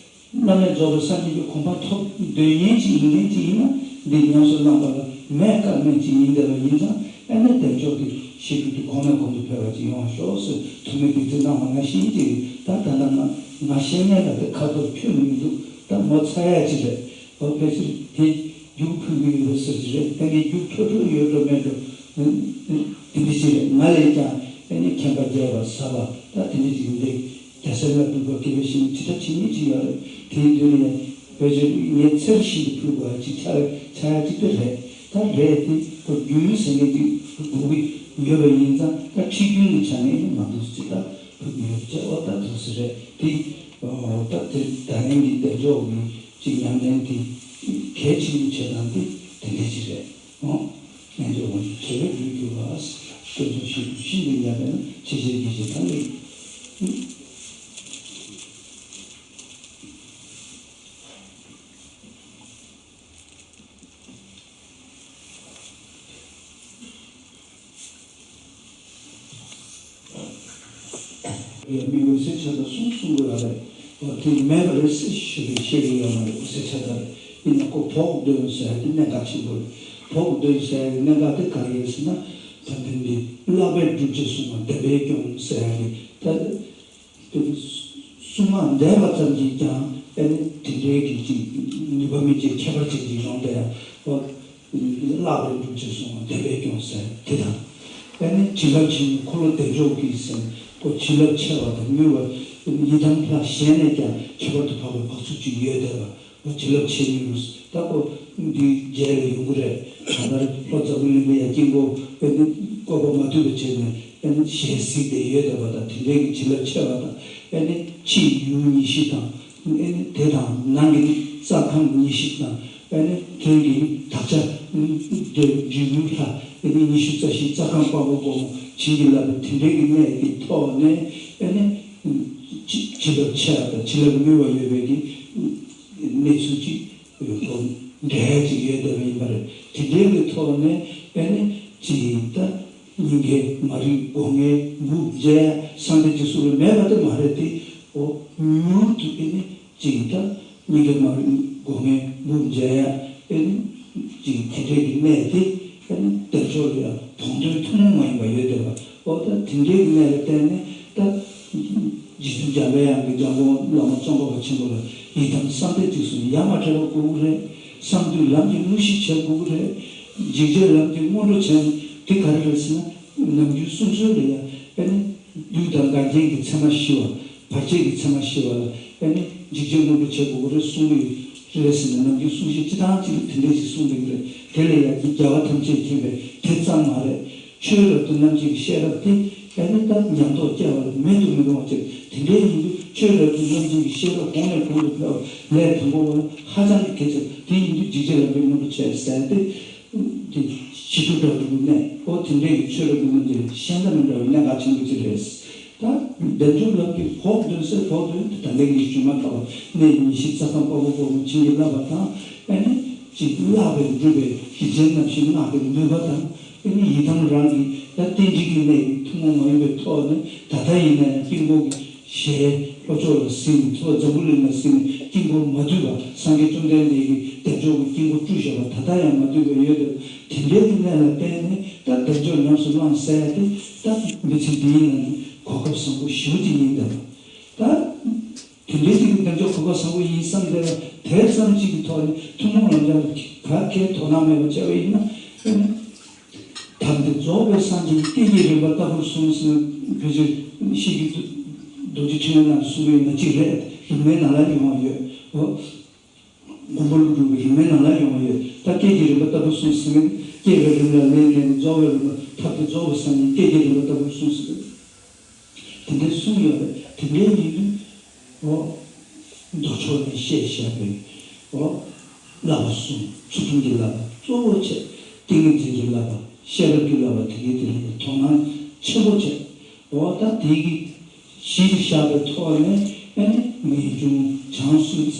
རྣམ་པར་རྫོགས་པའི་སངས་རྒྱས་ཀྱི་གོ་འཕང་ཐོབ་འདོད་མཁན་ཅིག་ཡིན་མཁན་ཅིག་ཡིན་ན་འདི་ཉམས་སུ་བླངས་པ་ལ་མེད་དཀའ་མེད་ཅིག་ཡིན་བསྡད་པ་ཡིན་ཙང་ཨ་ནི་བདེ་མཆོག་གི་བཤད་སྒྲུབ་དེ་གོང་ནས་གོང་དུ་འཕེལ་བ་ཅིག་ཡོང་བ་ཤོག་ཟེར་ཐུགས་སྨོན་འདི་ཚེ་གནང་བ་ནང་བཞིན་ཅིག་རེད། ད་ད་ལྟ་ང་ང་ཤེས་མཁན་ལ་དེ་ཁ་ཐོར་ཁྱོད་མི་འདུག་ད་ངོ་ཚ་ཡ་ཅིག་རེད། ཨོ་ཕལ་ཆེར་དེ་རྒྱུགས་ཕུལ་གི་ཡོད་ཟེར་གྱི་རེད། ད་ངས་རྒྱུགས་ཕུལ་ཐུབ་ཡོད་འགྲོ་མེད་འགྲོ། དེ་འདྲ་ཅིག་རེད། ང་ལས་ཀྱང་ཨ་ནི་མཁྱེན་པ་རྒྱས་པ་ཟབ་པ་ད་དེ་འདྲ་ཅིག་འདི་རྒྱལ་སྲས་ལ་འབུལ་བ་དགེ་བའི་བཤེས་གཉེན་ཁྲི་ཕྲག་ཕྱེད་གཉིས་ཅིག་ཡོད་རེད། དེའི་མདུན་ནས་ཕལ་ཆེར་ངས་ཚེ་རབས་ཤིག་ཏུ་ཕུལ་དགོས་ཡ་ཅིག་ཆགས་ཆགས་ཡ་ཅིག་དེ་རེད། ད་རེད་དེ་ཁོ་རྒྱུན་ཟེར་མཁན་ཅིག་དགོས་ཀྱི་ཡོད་པ་ཡིན་ཙང་ད་ཁྲིད་རྒྱུན་གྱི་ཆ་ནས་ནི་མ་འདུག་ཅིག་ད་ཕུལ་གྱི་ཡོད་ཅེས་ཨོ་ད་འདུག་ཟེར་རེད་དེ། ད་དེ་ད་ལན་གྱི་བདེ་མཆོག་གི་ཅིག་ཉམས་ལེན་དེ་གལ་ཆེན་པོ་བྱེད་སྟངས་དེ་དེ་འདྲ་ཅིག་རེད། ཨོ། རྣལ་འབྱོར་དབང་ཕྱུག་བྱེ་བས་འགྲུབ་འགྱུར་བ། སྐྱོན་མཚོན་ཤིན་ཏུ་ཤིན་ཏུ་ཉམས་པས་ན། ཆེས་ཆེར་རྒྱས་ཤིང་ཐར་འདོད། ཡང་མི་འོད་གསལ་ཆ་ཚང་གསུམ་གསུང་དགོས་ཡ་རེད། འོ་དེ་མེད་པ་རེད་ཟེར་ཞུ་བའི་བཤད་ཀྱི་ཡོད་མ་རེད། འོད་གསལ་ཆ་ཚང་རེད། ཡིན་ན་ཁོ་བོགས་འདོན་ཟེར་ཡ་དེ་གནད་འགག་ཆེན་པོ་རེད། བོགས་འདོན་ཟེར་ཡ་གི་གནད་འགག་དེ་ག་རེ་ཡིན་ཟེར་ན། ད་དེ་འདི་བསླབ་པའི་སྒྲུབ་བྱེད་གསུང་ངག་བདེན་པའི་སྐྱོང་ཟེར་ཡ་གི་ད། དེ་གསུང་ངག་འདས་པ་ཙམ་གྱིས་ཀྱང་ཨ་ནི་དེ་འདྲའི་གི་ཅིག་ནུས་པ་མེད་ཅིག་ཁྱད་པར་ཅན་ཅིག་ཡོང་བསྡད་ཡ། བ། བརླག་པའི་སྒྲུབ་བྱེད་གསུང་བ་བདེན་པས་སྐྱོང་ཟེར་དེ་དང་། ཨ་ནི་བྱིན་རླབས་ཆེ་ནི་འཁོར་ལོ་བདེ་མཆོག་གིས་ཟེར་ཁོ་བྱིན་རླབས་ཆེ་བ་དང་མྱུར་བ། ཡི་དམ་ལྷ་གཞན་ལས་ཀྱང་ཁྱད་པར་དུ་འཕགས་པའི་བག་ཚུགས་ཅིག་ཡོད་བསྡད་པ། བྱིན་རླབས་ཆེ་མྱུར་ད་ཁོ་འདི་རྗེས་ལ་ཡོང་གི་རེད། གང་ལྟར་ལྷོ་འཛམ་བུ་གླིང་ལ་ཡ་དཀྱིལ་འཁོར་ཨ་ནི་བཀོད་པ་མ་ཐུབ་པ་བྱས་ནས་ཨ་ནི་ཞལ་གཟིགས་ཏེ་ཡོད་བསྡད་པ་དང་དེ་འདྲའི་གི་བྱིན་རླབས་ཆེ་བ་དང་ཨ་ནི་ཕྱི་ཡུལ་ཉི་ཤུ་དང་། ཨེ་ནི་དེ་དང་ནང་གི་ནི་རྩ་ཁམས་ཉི་ཤུ་དང་། ཨེ་ནི་དོན་གྱི་ནི་དག་ཆ་འདོད་འཇུག་ཡུལ་ལྷ། ཨེ་ནི་ཉི་ཤུ་རྩ་བཞི་རྩ་ཁམས་དཔའ་བོ་དཔའ་མོ་བྱིན་གྱིས་བརླབས་པའི་དེ་འདྲའི་གི་གནས་ཀྱི་ཐོག་ནས། ཨེ་ནི་བྱིན་རླབས་ཆེ་བ་དང་བྱིན་རླབས་མྱུར་བ་ཡོད་པའི་གི་གནས་ཚུལ་ཅིག་འགྲེལ་ཅིག་ཡོད་བསྡད་པ་ཡིན་པ་རེད། དེ་འདྲའི་གི་ཐོག་ནས་ཨེ་ནི་ཅིག་ད་སྙིང་གའི་མ་རིག་སྒོ་ངའི་འབུ་མཇལ་ཡ་སངས་རྒྱས་ཀྱི་གསུང་ལ་མེད་པ་དེ་མ་རེད་དེ། འོ། མྱུར་དུ་ཨེ་ནི་ཅིག་ད་སྙིང་གའི་མ་རིག་སྒོ་ངའི་འབུ་མཇལ་ཡ་ཨེ་ནི་ཅིག་དེ་འདྲའི་གི་གནས་དེ་ཨེ་ནི་བདེ་མཆོག་ལ་ཡང་དོང་དོན་ཐུན་མོང་མ་ཡིན་པ་ཡོད་བསྡད་པ། འོ་ད་དེ་འདྲའི་གི་གནས་ལ་བརྟེན་ནས་ད། རྗེ་བཙུན་འཇམ་པའི་དབྱངས་ཀྱིས་འཇམ་མགོན་བླ་མ་ཙོང་ཁ་པ་ཆེན་པོ་ལ་ཡི་དམ་གསང་བདེ་ཅིག་གསུང་ཡ་མ་བྲལ་བ་དགོས་ཀྱི་རེད། གསང་འདུས་ལམ་གྱི་དངོས་གཞི་བྱེད་དགོས་ཀྱི་རེད། འཇིགས་བྱེད་ལམ་གྱི་སྔོན་འགྲོ་བྱས་ནས་དེ་ག་རེ་རེད་ཟེར་ན་ནམ་རྒྱུན་གསུང་སྲོལ་ལ་ཡ་ཨེ་ནི་བདུད་དང་འགལ་རྐྱེན་གྱི་མཚན་མ་ཞི་བ། བར་ཆད་ཀྱི་མཚན་མ་ཞི་བ་ལ་ཨེ་ནི་འཇིགས་བྱེད་སྔོན་འགྲོ་བྱེད་དགོས་ཀྱི་རེད་གསུང་གི་རེད་ཟེར་ནས་ནམ་རྒྱུན་གསུང་བཤད་སྤྱི་བཏང་གཅིག་ལ་དེ་འདྲས་ཅིག་གསུང་བསྡད་ཀྱི་རེད། དེ་ལ་ཡ་གི་རྒྱལ་བ་ཐམས་ཅད་མཁྱེན་པའི་དེ་ཙམ་མ་རེད། ཆོས་རབ་ཏུ་རྣམ་འབྱེད་ཀྱི་ཤེས་རབ་དེ་ཨེ་ནི་ད་ཉམས་རྟོགས་སྐྱེ་བ་ལ་མེད་དུ་མི་རུང་བ་ཅིག་དེ་འདྲའི་ཡིན་དུས་ཆོས་རབ་ཏུ་རྣམ་འབྱེད་ཀྱི་ཤེས་རབ་གོང་ནས་གོང་དུ་འཕེལ་བ་ལས་དང་པོ་བ་ཧ་ཅང་གི་གལ་ཆེ། དེ་ཡིན་དུས་འཇིགས་བྱེད་ལམ་པའི་སྔོན་འགྲོ་བྱས་ཟེར་ཏེ། དེ་ཞི་ཁྲོ་འདྲ་བོ་གནས་འོ་དེ་འདྲའི་གི་ཆོས་རབ་ཏུ་རྣམ་འབྱེད་ལ་གཞན་དང་མི་འདྲ་བའི་གནད་འགག་ཆེན་པོ་ཅིག་རེད། ད་བདེ་མཆོག་ལགས་ཀྱིས་བོགས་འདོན་སའི་བོགས་འདོན་དེ་ད་ལྟའི་གི་ཞུས་མ་ཐག་པ་གནས་ཉི་ཤུ་རྩ་ཁམས་དཔའ་བོ་དཔའ་མོ་བྱིན་གྱིས་བརླབས་པ་དང་ཨེ་ནི་ཅིག་བརླག་པའི་སྒྲུབ་པའི་རིན་ཆེན་རྣམ་བཞི་སྔགས་ཀྱི་ནུས་པ་དང་ཨེ་ནི་ཡི་དམ་རང་གི་ད་རྟེན་འབྲེལ་གྱི་གནས་ཀྱི་ཐུན་མོང་མ་ཡིན་པའི་ཐོག་ནས་ད་ལྟ་ཡིན་ན་ཡང་དཀྱིལ་འཁོར་གྱི་ཞལ་ལྷོ་ཕྱོགས་ལ་ཟིན་ནས་ལྷོ་འཛམ་བུ་གླིང་ལ་ཟིན་ནས་དཀྱིལ་འཁོར་མ་བསྡུས་པ་སངས་རྒྱས་བཅོམ་ལྡན་འདས་ཀྱིས་བདེ་མཆོག་གི་དཀྱིལ་འཁོར་བཅུ་བཞག་པ་ད་ལྟ་ཡང་མ་བསྡུས་པ་ཡོད་དེ། དེ་འདྲའི་གནས་ལ་བརྟེན་ནས་ད་བདེ་མཆོག་ཉམས་སུ་བླངས་ཟེར་ཏེ་ད་མི་ཚེ་འདིའི་ནང་གི་གོ་སྐབས་བཟང་པོ་ཞེ་པོ་ཅིག་ཡིན་ད། ད་དེ་འདྲའི་ཅིག་གི་བདེ་མཆོག་གོ་སྐབས་བཟང་པོ་ཡིན་བསམ་བསྡད་པ་དེ་ཙམ་ཅིག་གི་ཐོག་ནས་ཐུན་མོང་ལམ་སྦྱང་ལ་ག་གེ་དོ་སྣང་མེད་པ་བྱས་པ་ཡིན་ན། ཐབས་འདི་རྫོགས་པའི་སངས་རྒྱས་ཀྱི་སྐད་ཀྱི་རིམ་པ་ལྟ་བུར་གསུངས་ཟིན་བོད་ཀྱི་ཤེས་ཀྱི་རྡོ་རྗེ་ཕྲེང་བའི་ནང་གསུངས་པའི་ནང་གཅིག་རེད། རིམ་པའི་ནང་ལ་ཡོང་བ་ཡོད། འོ། མགོན་པོ་ཀླུ་སྒྲུབ་ཀྱི་རིམ་པའི་ནང་ལ་ཡོང་བ་ཡོད། ད་སྐད་ཀྱི་རིམ་པ་ལྟ་བུར་གསུངས་ཟིན་ནས་སྐྱེས་པའི་རིམ་ལ་ལན་ལན་རྫོགས་པའི་རིམ་པ་ཐབས་ཀྱི་རྫོགས་པའི་སངས་རྒྱས་སྐད་ཀྱི་རིམ་པ་ལྟ་བུར་གསུངས་ཟིན། དེ་འདྲའི་གསུངས་ཡོད་རེད། དེ་འདྲའི་ཡིན་དུས། འོ། མདོ་ཕྱོགས་ནས་བཤད་བཞག་པའི། འོ། བསླབ་པ་གསུམ་ཚུལ་ཁྲིམས་ཀྱི་བསླབ་པ་གཙོ་བོ་བྱས། ཏིང་ངེ་འཛིན་གྱི་བསླབ་པ་ཤེས་རབ་ཀྱི་བསླབ་པ་དེ་གའི་དེ་ལ་དོ་སྣང་ཆེན་པོ་བྱས། འོ་ད་དེ་གི་གཞི་དེ་བཞག་པའི་ཐོག་ནས་ཨ་ནི་ངེས་འབྱུང་བྱང་སེམས་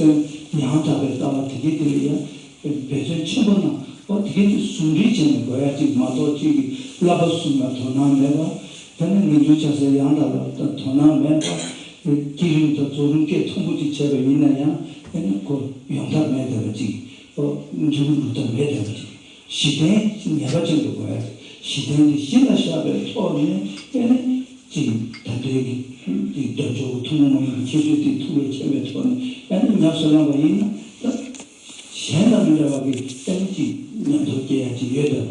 ཡང་དག་པའི་ལྟ་བ་དེ་གའི་དེ་ལ་ཡང་འབད་བརྩོན་ཆེན་པོ་གནང་། འོ་དེ་གའི་དེ་ཟུང་འབྲེལ་བྱས་ནས་དགོས་ཡ་གཅིག་མ་གཏོགས་གཅིག་གི་བསླབ་པ་གསུམ་ལ་དོ་སྣང་མེད་པ། ད་ནི་ངེས་འབྱུང་བྱང་སེམས་ཡང་དག་པ་དང་དོ་སྣང་མེད་པ། བསྐྱེད་རིམ་དང་རྫོགས་རིམ་སྐད་མཐོན་པོ་གཅིག་བྱས་པ་ཡིན་ན་ཡང་ཨ་ནི་ཁོ་ཡོང་ཐབས་མེད་བསྡད་པ་གཅིག་འོ་འབྲས་བུ་འགྲུབ་ཐབས་མེད་བསྡད་པ་གཅིག་གཞི་རྟེན་ངེས་པ་ཅན་དུ་དགོས་ཡ། གཞི་རྟེན་དེ་གཞི་ལ་བཞག་པའི་ཐོག་ནས་ཨེ་ནི་ཅིག་ད་ལྟའི་གི་དེ་བདེ་མཆོག་གི་ཐུན་མོང་མ་ཡིན་པའི་ཁྱད་ཆོས་དེ་ཐུགས་ལ་མཁྱེན་པའི་ཐོག་ནས་ཨེ་ནི་ཉམས་སུ་བླངས་པ་ཡིན་ན་ད་གཞན་དང་མི་འདྲ་བ་གི་ཨེ་ནི་ཅིག་ཉམས་རྟོགས་སྐྱེ་ཡ་ཅིག་ཡོད་བསྡད་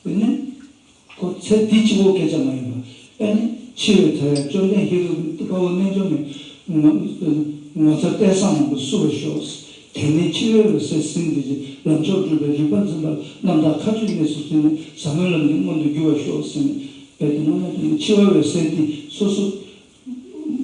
པ། དེ་ནི་ཁོ་ཚེ་འདི་གཅིག་པོ་སྐད་ཆ་མ་ཡིན་པ། ཨེ་ནི་འཆི་བའི་མཐའ་ཡང་བཅོམ་ལྡན་ཧེ་རུ་ཀའི་དཔའ་བོ་རྣལ་འབྱོར་མའི་ངོ་ངོ་མཚར་ལྟས་བཟང་མང་པོ་བསུ་བར་ཤོག་དེང་ནས་འཆི་བའི་འོད་ཟེར་ཟིན་ཏེ་ཅིག་ལམ་མཆོག་སྒྲུབ་པའི་རིམ་པ་འཛིན་པ་རྣམ་དག་མཁའ་སྤྱོད་གནས་སུ་ཐིམ་ནས་ཟབ་མོའི་ལམ་གྱི་མངོན་དུ་འགྱུར་བར་ཤོག་ཟེར་ནས་དཔེ་དེ་དངོས་གནས་དྲང་གནས་འཆི་བའི་འོད་ཟེར་འདི་སོ་སོ་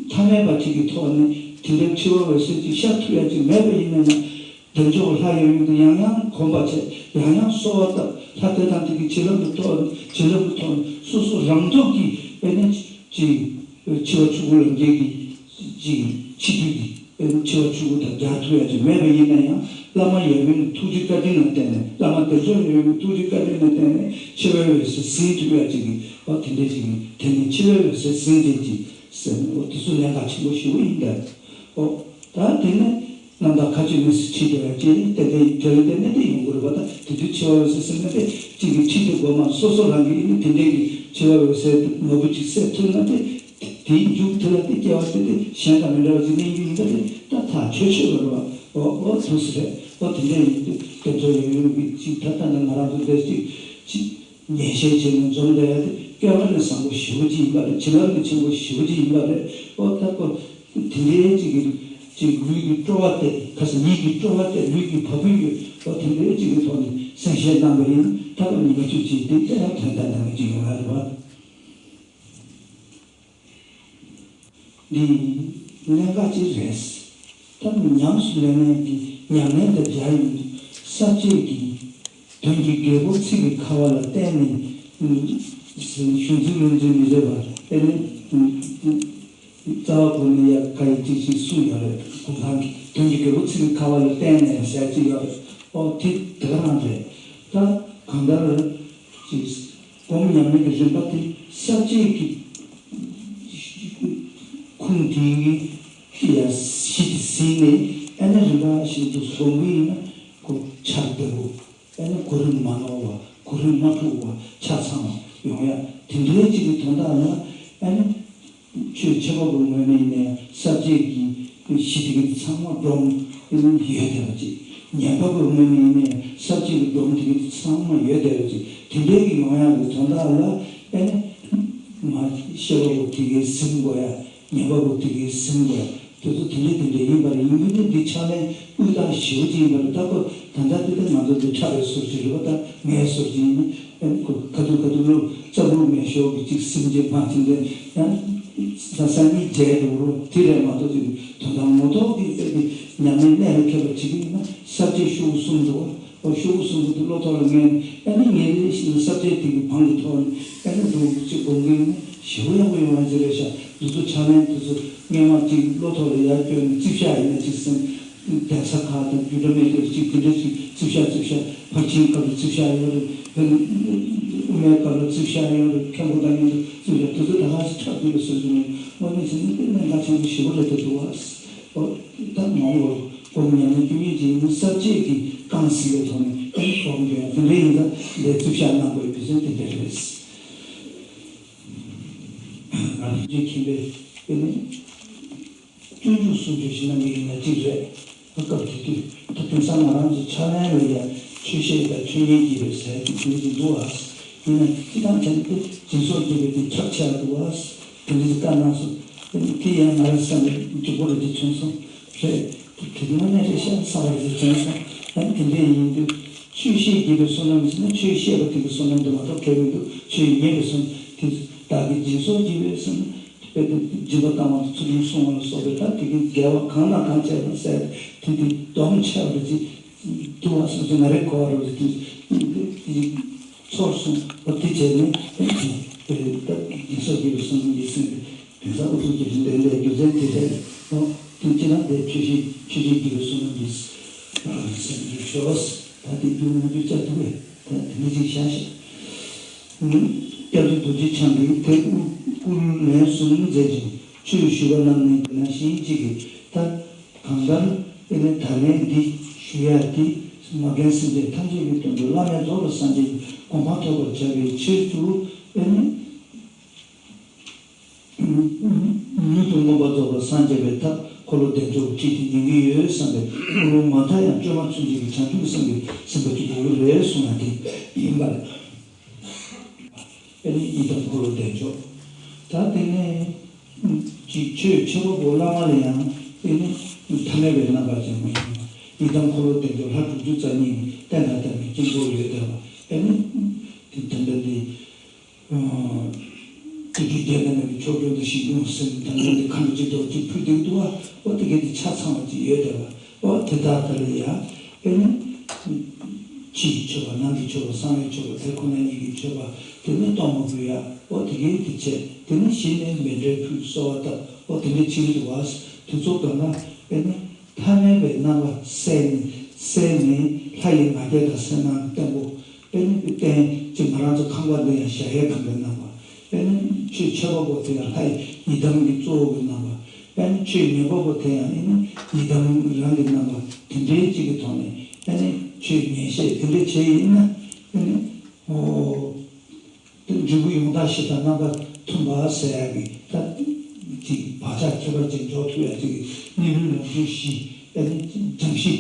ཐ་མལ་པ་ཅིག་གི་ཐོག་ནས་དེ་འདྲའི་འཆི་བའི་འོད་ཟེར་ཅིག་ཤར་ཐུབ་ཡ་ཅིག་མེད་པ་ཡིན་ན་ཡང་། བདེ་མཆོག་ལྷ་ཡབ་ཡུམ་དུ་ཡང་ཡང་གོམ་པ་བྱས། ཡང་ཡང་གསོལ་བ་བཏབ། ལྷ་དེ་དང་དེ་གི་བྱིན་རླབས་ཀྱི་ཐོག་ནས་བྱིན་རླབས་ཀྱི་ཐོག་ནས་སོ་སོ་རང་སྟོབས་ཀྱིས་ཨེ་ནི་ཅིག་འཆི་བ་ཆོས་སྐུ་ལམ་འཁྱེར་གྱི་ཅིག་འཆི་དུས་ཀྱི་ཨེ་ནི་འཆི་བ་ཆོས་སྐུ་དང་སྦྱར་ཐུབ་ཡ་ཅིག་མེད་པ་ཡིན་ན་ཡང་བླ་མ་ཡབ་ཡུམ་གྱི་ཐུགས་རྗེ་བཀའ་དྲིན་ལ་བརྟེན་ནས་བླ་མ་བདེ་མཆོག་ཡབ་ཡུམ་གྱི་ཐུགས་རྗེ་བཀའ་དྲིན་ལ་བརྟེན་ནས་འཆི་བའི་འོད་ཟེར་ཟིན་ཐུབ་ཡ་ཅིག་གི་འོ་དེ་འདྲ་ཅིག་ཡིན། དེ་ནི་འཆི་བའི་འོད་ཟེར་ཟིན་ཅན་ཅིག་ཟེར་ནས་འོ་དེ་ཚོ་གནད་འགག་ཆེན་པོ་ཞེ་པོ་ཡིན་ད། འོ། ད་དེ་ནས་རྣམ་དག་མཁའ་སྤྱོད་གནས་སུ་ཁྲིད་བསྡད་པ་ཅིག་ཏན་ཏན་དེ་ལ་བརྟེན་ནས་དེ་ཡོང་གི་རེད་པ། ད་དེ་དུས་འཆི་བའི་འོད་ཟེར་ཟེར་ན་དེ་གཅིག་གིས་ཁྲིད་དེ་དགོས་མ་སོ་སོ་རང་གིས་ཨེ་ནི་དེ་འདྲའི་གི་འཆི་བའི་འོད་ཟེར་དེ་མང་པོ་ཅིག་སད་ཐུབ་ན་དེ་དེའི་མཇུག་དེ་ལ་དེ་སྐྱེ་བ་དེ་དེ་གཞན་དང་མི་འདྲ་བ་ཅིག་གནས་རྒྱུ་ཡིན་ད་དེ་ད་ཐག་ཆོད་ཆོད་པ་རེད་པ། ཨོ་ཨོ་ཐུགས་སུ་རེད། ཨོ་དེ་འདྲ་ཡིན་དུས་དེ་ཚོ་ཡོད་ཡོད་ཀྱི་ཅིག་ད་ལྟ་ནས་ང་རང་ཚོ་འདིར་ཅིག་ཅིག་ཉན་བཤད་བྱས་ནས་འཛོམས་བསྡད་ཡ་དེ་སྐྱེ་བ་ནས་བཟང་པོ་ཞེ་པོ་ཅིག་ཡིན་པ་རེད། བྱིན་རླབས་ནས་ཆེན་པོ་ཞེ་པོ་ཅིག་ཡིན་པ་རེད། ཨོ་ད་ཁོ་དེ་འདྲའི་ཅིག་གི་ཅིག་ལུས་ཀྱི་སྤྲོ་བ་སྟེར། ཁ་སང་ཡིད་ཀྱི་སྤྲོ་བ་སྟེར། ལུས་ཀྱི་བ་སྤུ་གཡོས། ཨོ་དེ་འདྲའི་ཅིག་གི་ཐོག་ནས་གསན་བཤད་གནང་པ་ཡིན། ད་ཁོ་ཉི་མ་བཅུ་གཅིག་དེ་ལྟ་ཡང་དོན་དག་གནང་གི་ཅིག་ཡོང་ང་རེད་བ། འདི་གནད་འགག་ཅིག་རེད། ད་ཉམས་སུ་ལེན་མཁན་གྱི་ཉམས་ལེན་དང་སྦྱར་ཡོང་དུས་ས་བཅད་ཀྱི་དོན་གྱི་རྒྱལ་པོ་ཚིག་གི་ཁ་བ་ལ་བརྟེན་ནས་གཞུང་འཛིན་བློ་འཛིན་མི་བྱེད་པར་དེ་ནི་རྩ་བ་བོད་ནས་ཡ་ག་ཡི་ཅིག་ཅིག་གསུངས་ཡོད་རེད། གུང་ཐང་གི་དོན་གྱི་རྒྱལ་པོ་ཚིག་གི་ཁ་བ་ལ་བརྟེན་ནས་ཟེར་ཅིག་ཡོད་རེད། ཨོ་དེ་དེ་ག་རང་རེད། ད་གང་ལྟར་ཅིག་སྒོམ་ཉམས་ལེན་གྱི་རིམ་པ་དེ་ས་བཅད་ཀྱི་ཁུངས་དེའི་ཡ་གཞི་དེ་ཟིན་ནས་ཨ་ནི་རིམ་པ་བཞིན་དུ་སྒོམ་གྱི་ཡིན་ན་ཁོ་ཆགས་བདེ་བོ། ཨ་ནི་གོ་རིམ་མ་ནོར་བ། གོ་རིམ་མ་འཁྲུགས་པ། ཆ་ཚང་བ་ཡོང་ཡ་དེ་འདྲའི་ཅིག་གི་དོན་དག་ལ་ཨ་ནི་ཆོས་འཆད་པ་པོའི་ངོས་ནས་ཡིན་ནའི་ས་བཅད་ཀྱི་གཞི་དེ་གི་ཚང་མ་སྒྲོམ་ཡོད་བསྡད་པ་ཅིག་ཉན་པ་པོའི་ངོས་ནས་ཡིན་ནའི་ས་བཅད་ཀྱི་སྒྲོམ་དེ་གི་ཚང་མ་ཡོད་བསྡད་པ་ཅིག་དེ་འདྲའི་གི་ཡོང་ཡ་གི་དོན་དག་ལ་ཨ་ནི་མ་བཤད་པ་པོ་དེ་གའི་ཟིན་དགོས་ཡ། ཉན་པ་པོ་དེ་གའི་ཟིན་དགོས་ཡ། དེ་ཚོ་དེ་འདྲ་དེ་འདྲ་ཡིན་པ་རེད། ཡིན་གྱི་ནི་འདི་ཕྱག་ལེན་དབུས་དང་ཞེ་པོ་ཅིག་ཡིན་པ་རེད། ད་ཁོ་ད་ལྟ་དེ་ལྟར་ང་ཚོ་འདི་ཁྲ་བའི་སོར་ཅིག་རེད་པ། ད་ངའི་སོར་ཅིག་ཡིན་ན་ཨ་ནི་ཁོ་ཁ་ཐུག་ཁ་ཐུག་ལོ་རྩ་བུག་མེ་ཤོག་གི་ཅིག་སིམ་རྗེས་མ་ཅིག་འདི་ཡང་ས་ས་གཉིས་བརྗེས་འགྲོ་རོགས་དེ་རེད་མ་གཏོགས་ཅིག་དོན་དག་ངོ་ཐོག་གི་ཨ་ནི་ཉམས་ལེན་གནད་ལ་འཁེལ་བ་བྱེད་ཀྱི་ཡིན་ན་ས་བཅད་ཤོག་གསུམ་འདུག་བ། ཨོ་ཤོག་གུ་གསུམ་པོ་དེ་བློ་ཐོག་ལ་ངས་ཨ་ནི་ངས་རེ་ཞིག་ས་བཅད་དེ་གི་བང་གི་ཐོག་ནས་ཨ་ནི་འདུག་ཅིག་སྒོམ་གྱི་ཡིན་ན་ཞེ་པོ་ཡག་པོ་ཡོང་བ་ཅིག་རེད་ཤག་འདི་ཚོ་ཕྱག་ལེན་དེ་ཚོ་སྔས་མ་ཅིག་བློ་ཐོག་ལ་ཡར་བསྐྱོན་ནས་རྩིས་བཞག་ཡིན་ན་ཅིག་སེམས་གདན་ས་ཁག་དང་རྒྱུད་གྲྭ་མེད་དེ་ཅིག་དེ་འདྲ་ཅིག་རྩིས་བཞག་རྩིས་བཞག་ཕར་ཕྱིན་སྐབས་ལ་རྩིས་བཞག་ཡོད་རེད། དཔེར་ན་དབུ་མའི་སྐབས་ལ་རྩིས་བཞག་ཡོད་རེད། མཁན་པོ་དང་མཉམ་དུ་རྩིས་བཞག་དེ་ཚོ་ད་ག་ཞིག་ཁྲག་དུས་ལ་སོ་སོ་ནས་དངོས་གནས་བྱས་ན་དཔེ་གནད་འགག་ཆེན་པོ་ཞེ་པོ་རེད་འདུག་བ། ཨོ། ད་མ་འོངས་པར་སྒོམ་ཉམས་ལེན་སྐྱོན་ཉེས་ཀྱི་ཡིན་ས་བཅད་ཀྱི་རྐང་ཟིན་པའི་ཐོག་ནས་ཨེ་སྒོམ་སྐྱོན་དེ་འདྲ་ཡིན་ཙང་ལས་རྩིས་བཞག་གནང་དགོས་པའི་དོན་དེ་འདྲ་རེད། ང་ཚོ་མཁྱེན་པའི་ཨེ་ནི་སྤྱོད་འཇུག་སུམ་ཅུ་ཞིག་གནང་གི་ཡིན་ན་གཅིག་རེད། སྐབས་དེ་དུས་ད་དེང་སང་ང་རང་ཚོ་ཕྱག་ལེན་ལ་ཡང་ཆོས་བཤད་དང་ཆོས་ཉན་གྱི་རེད་ཟེར་གྱི་དེ་འདྲ་ཅིག་འདུག་ཨ། ཡིན་ན་སྤྱི་བཏང་དེ་ནི་སྦྱིན་སོགས་བགྱིས་པའི་དེ་ཁྱབ་ཆེ་བ་འདུག་ཨ། དེ་འདྲ་ཅིག་བཀའ་གནང་སོང་། དེ་ནི་དེ་ཡང་ང་རའི་སེམས་ལ་འཇུག་པོ་རེ་ཅིག་བྱུང་སོང་། རེད། དེ་དེ་དངོས་གནས་རེད་ཤག་བསམ་པ་རེ་ཅིག་བྱུང་སོང་། ཡང་དེ་འདྲ་ཡིན་དུས་ཆོས་བཤད་བགྱིས་པའི་བསོད་ནམས་ཟེར་ན་ཆོས་བཤད་པ་དེ་གི་བསོད་ནམས་དེ་མ་གཏོགས་གལ་མི་འདུག་ཆོས་ཉན་པའི་བསོད་ནམས་དེ་བདག་གིས་སྦྱིན་སོགས་བགྱིས་པའི་བསོད་ནམས། དཔེ་དེ་སྦྱིན་པ་བཏང་བ་དང་ཚུལ་ཁྲིམས་སྲུང་བ་ལ་སོགས་པའི་ད་དེ་གའི་དགེ་བ་གང་དང་གང་བྱས་ན་ཟེར་དེ་དེ་སྡོམ་ཆེ་བ་རེད་ཅིག་འདུག་བ་སོགས་ཀྱི་ང་རའི་གོ་བ་རུ་དེ་དེ་ཚོར་སོང་བ། དེ་བྱས་ནས་དེ་དེ་ད་སྦྱིན་སོགས་བགྱིས་པའི་བསོད་ནམས་ཀྱི་སེམས་དེ་དེང་སང་ཨུ་ཚུགས་ཀྱི་རིམ་པའི་ལས་རྒྱུ་མཚན་དེ་རེད། ཨོ་དེ་ཅི་ན་དེ་ཆོས་བཤད་ཆོས་བཤད་བགྱིས་པའི་བསོད་ནམས་ཀྱི་སེམས་ཀྱི་ཤོག་ད་དེ་རྒྱུ་ང་རྒྱུ་བཅའ་ཐུབ་པས་ད་དེ་ནི་ཅིག་བཞག་ཤག་སྐྱབས་རྗེ་རྡོ་རྗེ་འཆང་གིས་དེ་སྐུ་སྐུ་ལུས་ལན་གསུམ་མཛད་ཅིང་ཆོས་ཞུས་པ་རྣམས་ནི་དེ་ནང་བཞིན་གཅིག་གིས་ད་གང་ལྟར་ཨེ་ནི་ད་ལན་འདི་ཞུ་ཡ་འདི་མ་རྒན་སེམས་ཅན་ཐམས་ཅད་ཀྱི་དོན་དུ་བླ་མེད་རྫོགས་པའི་སངས་རྒྱས་ཀྱི་གོ་འཕང་ཐོབ་པར་བྱ་བའི་ཕྱིར་དུ་ཨེ་ནི། མྱུར་དུ་མངོན་པར་རྫོགས་པར་སངས་རྒྱས་པའི་ཐབས་འཁོར་ལོ་བདེ་མཆོག་ཁྲིད་དེ་ཉན་གྱི་ཡོད་བསམ་པའི་ཀུན་སློང་མ་མཐའ་ཡང་བཅོས་མ་ཚུན་ཆད་ཀྱི་བྱང་ཆུབ་སེམས་ཀྱི་སེམས་པ་གཅིག་པུ་རེད་གསུངས་ཡ་དེ་ཡིན་པ་རེད། ཨེ་ནི་ཡི་དམ་འཁོར་ལོ་བདེ་མཆོག་ད་དེ་ནས་ཀྱི་ཆོས་ཆེན་པོ་པོ་བླ་མ་ལ་ཡང་ཨེ་ནི་ཐ་མལ་པའི་རྣམ་པ་ཅན་མ་ཡིན་པ། ཡི་དམ་འཁོར་ལོ་བདེ་མཆོག་ལྷ་དྲུག་ཅུ་རྩ་གཉིས་ནི་བསྟན་དང་ལྡན་པའི་དཀྱིལ་འཁོར་ཡོད་བསྡད་པ། ཨེ་ནི་དེ་དེ་འདྲ་དེ། སྤྲུལ་སྤྲུལ་རྒྱལ་བསྟན་པའི་ཕྱོགས་སྐྱོང་དང་ཞིང་སྐྱོང་ཟེར་ནས་དང་ལྡན་དེ་ཁ་འདོན་གཅིག་ཐོག་གཅིག་ཕུལ་བསྡད་འདུག་བ། ཨོ་དེ་གའི་དེ་ཆ་ཚང་བ་ཅིག་ཡོད་བསྡད་པ། ཨོ་དེ་དག་ལྟར་ཡ། ཨེ་ནི། ཕྱི་ཡི་མཆོད་པ་ནང་གི་མཆོད་པ་གསང་བའི་མཆོད་པ་དེ་ཁོ་ན་ཉིད་ཀྱི་མཆོད་པ་དེ་ནི་གཏོར་མ་ཕུལ་ཡ། ཨོ་དེ་གའི་དེ་བྱས་དེ་ནི་གཞི་ནས་མཎྜལ་ཕུལ་གསོལ་བ་བཏབ། ཨོ་དེ་འདྲ་བྱེད་ཀྱི་འདུག་བ། དེ་ཚོ་གང་ལ་ཨེ་ནི། ཐ་མལ་པའི་རྣམ་པ་བསལ་ནས་བསལ་ནས་ལྷ་ཡི་ང་རྒྱལ་དང་གསལ་སྣང་བརྟན་པོ། ཨེ་ནི་བསྟན་ཅིག་ང་རང་ཚོ་ཁང་པ་འདི་ཡང་གཞལ་ཡས་ཁང་པའི་རྣམ་པ། ཨེ་ནི་ཆོས་འཆད་པ་པོ་དེ་ཡང་ལྷ་ཡི་ཡི་དམ་གྱི་གཙོ་བོ་གི་རྣམ་པ། ཨེ་ནི་ཆོས་ཉན་པ་པོ་དེ་ཡང་ཨེ་ནི་ཡི་དམ་རང་གི་རྣམ་པ་དེ་འདྲའི་ཅིག་གི་ཐོག་ནས་ཨེ་ནི་ཆོས་ཉན་བཤད་དེ་འདྲ་བྱས་ཡིན་ན་ཨེ་ནི་ཨོ། འབྲས་བུ་ཡོངས་དག་བཞི་དང་རྣམ་པ་མཐུན་པ་ཟེར་ཡག་གི་ད་ཅིག་བག་ཆགས་ཁྱད་པར་ཅན་འཇོག་ཐུབ་ཡག་ཅིག་གི་གནས་ལུགས་ལམ་སྲོལ་བཞི་ཨེ་ནི་སྦྱང་གཞི།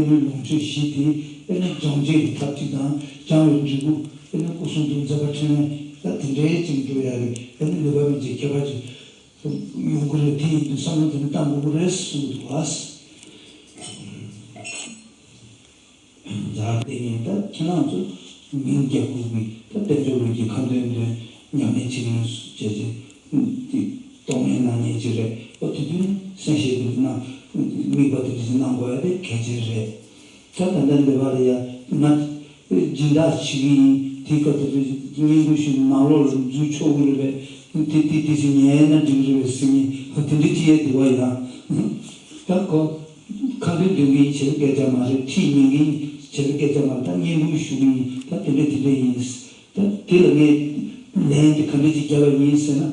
ལུས་ལོངས་སྤྱོད་བཞི་དེ་ཨེ་ནི་སྦྱང་བྱེད་ཀྱི་ཐབས་ཅིག་དང་སྦྱང་བའི་འབྲས་བུ་ཨེ་ནི་སྐུ་གསུང་ཐུགས་མཛད་པ་འཕྲིན་ལས་ད་དེ་འདྲའི་ཅིག་འགྲོ་ཡ་རེད། ཨེ་ནི་ནུས་པ་མེད་ཅིག་ཁྱད་པར་ཅིག་ཡོང་གི་རེད། དེ་ཡིན་དུས་བསམ་བློ་དེ་ནི་བཏང་དགོས་ཀྱི་རེད་གསུང་གི་འདུག་བ། ཛ་དེ་ཡིན་ད་ཁྱེད་རང་ཚོ་མིང་རྒྱག་དགོས་ཀྱི་ད་དཔལ་འབྱོར་ལུགས་ཀྱི་ཁ་འདོན་འདོན་ཉམས་ལེན་བྱེད་མཁན་བྱས་རྗེས་ཀྱི་གཏོང་ལེན་གནང་མཁན་ཅིག་རེད། ཨོ་དེ་དུས་གསན་བཞེས་དེ་གནང་དམིགས་པ་དེ་འདྲ་ཞིག་གནང་དགོས་ཡ་དེ་གལ་ཆེན་རེད། ད་ད་ལྟ་འདི་བར་ཡ་ང་སྦྱིན་བདག་བྱེད་ཀྱི་ཡིན། དེ་སྐབས་དེ་དུས་བསྙེན་བཀུར་ཞུ་ནང་ལོགས་ལ་འཛུལ་ཆོག་གི་རེད་པས། དེ་དེ་དེ་ཚོ་ཉན་ན་འགྲིག་རེད་པས་ཟེར་མཁན་ཧ་དེ་འདྲ་ཅིག་ཡ་འདུག་བ་ཡ། ད་ཁོ་ཁ་འདོན་འདོན་གྱི་ཡིན་བྱས་ན་སྐད་ཆ་མ་རེད། ཁྲིད་ཉན་གྱི་ཡིན་བྱས་ན་སྐད་ཆ་མ་རེད། ད་བསྙེན་བཀུར་ཞུ་གི་ཡིན་ད་དེ་འདྲ་དེ་འདྲ་ཡིན། ད་དེ་ལ་ངས་ལན་དེ་ག་འདྲ་ཅིག་བརྒྱབ་པ་ཡིན་ཟེར་ན།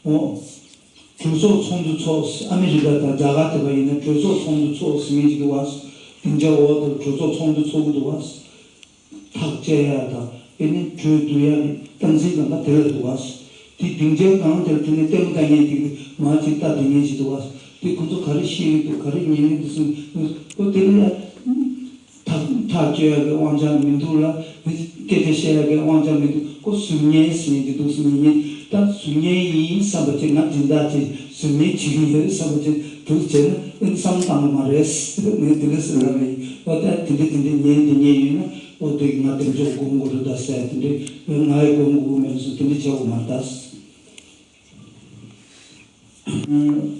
འོ། གྲོས་ཚོགས་ཚོགས་འདུ་ཚོགས། ཨ་མི་རི་ཀ་དང་རྒྱ་གར་དེ་པ་ཡིན་ན་གྲོས་ཚོགས་ཚོགས་འདུ་ཚོགས་ཟེར་མཁན་ཅིག་འདུག་བ། སྡིངས་ཆ་འོག་ཏུ་གྲོས་ཚོགས་ཚོགས་འདུ་ཚོགས་ཀྱི་འདུག་བ། ཐག་བཅད་ཡ་དང་དེ་ནི་གྲོས་བསྡུར་ཡ་གི་སྟངས་འཛིན་གང་ག་དེ་ལ་འདུག་བ། དེ་སྡིངས་ཆའི་སྒང་དེར་དེ་ནི་ལྟད་མོ་ལྟ་མཁན་དེ་གི་མ་ཅིག་ལྟ་དེ་མཁན་ཅིག་འདུག་བ། དེ་ཁོ་ཚོ་ག་རེ་ཤེས་ཀྱི་འདུག་ག་རེ་ཉན་གྱི་འདུག་ཟེར་ནས་ཨོ་དེ་ལ་ཡ། ཐག་ཐག་གཅོད་ཡག་གི་དབང་ཆ་མི་འདུག་ལ། དེ་སྐད་ཆ་བཤད་ཡག་གི་དབང་ཆ་མི་འདུག་ཁོ་ཟུར་ཉན་ཟེར་གྱི་འདུག་ཟེར་ནས་ཡིན། ད་ཟུར་ཉན་ཡིན་བསམ་པ་བྱས། ང་སྦྱིན་བདག་བྱས་ཟུར་ཉན་བྱེད་ཀྱི་ཡོད་བསམ་པ་བྱས་འདུག་བྱས་ན་ཨེ་བསམ་བློ་བཏང་གི་མ་རེད། ངས་དེ་འདྲ་ཟེར་ལབ་པ་ཡིན། འོ་ད་དེ་འདྲ་དེ་འདྲ་ཉན་དེ་ཉན་ཡོད་ན་འོ་དེ་ང་དེ་འདྲ་སྒོམ་དགོས་རེད་ད་ཟེར། དེ་འདྲ་ང་ཡི་སྒོམ་དགོས་མེད་ཟེར་དེ་འདྲ་བྱེད་དགོས་མ་རེད་ད།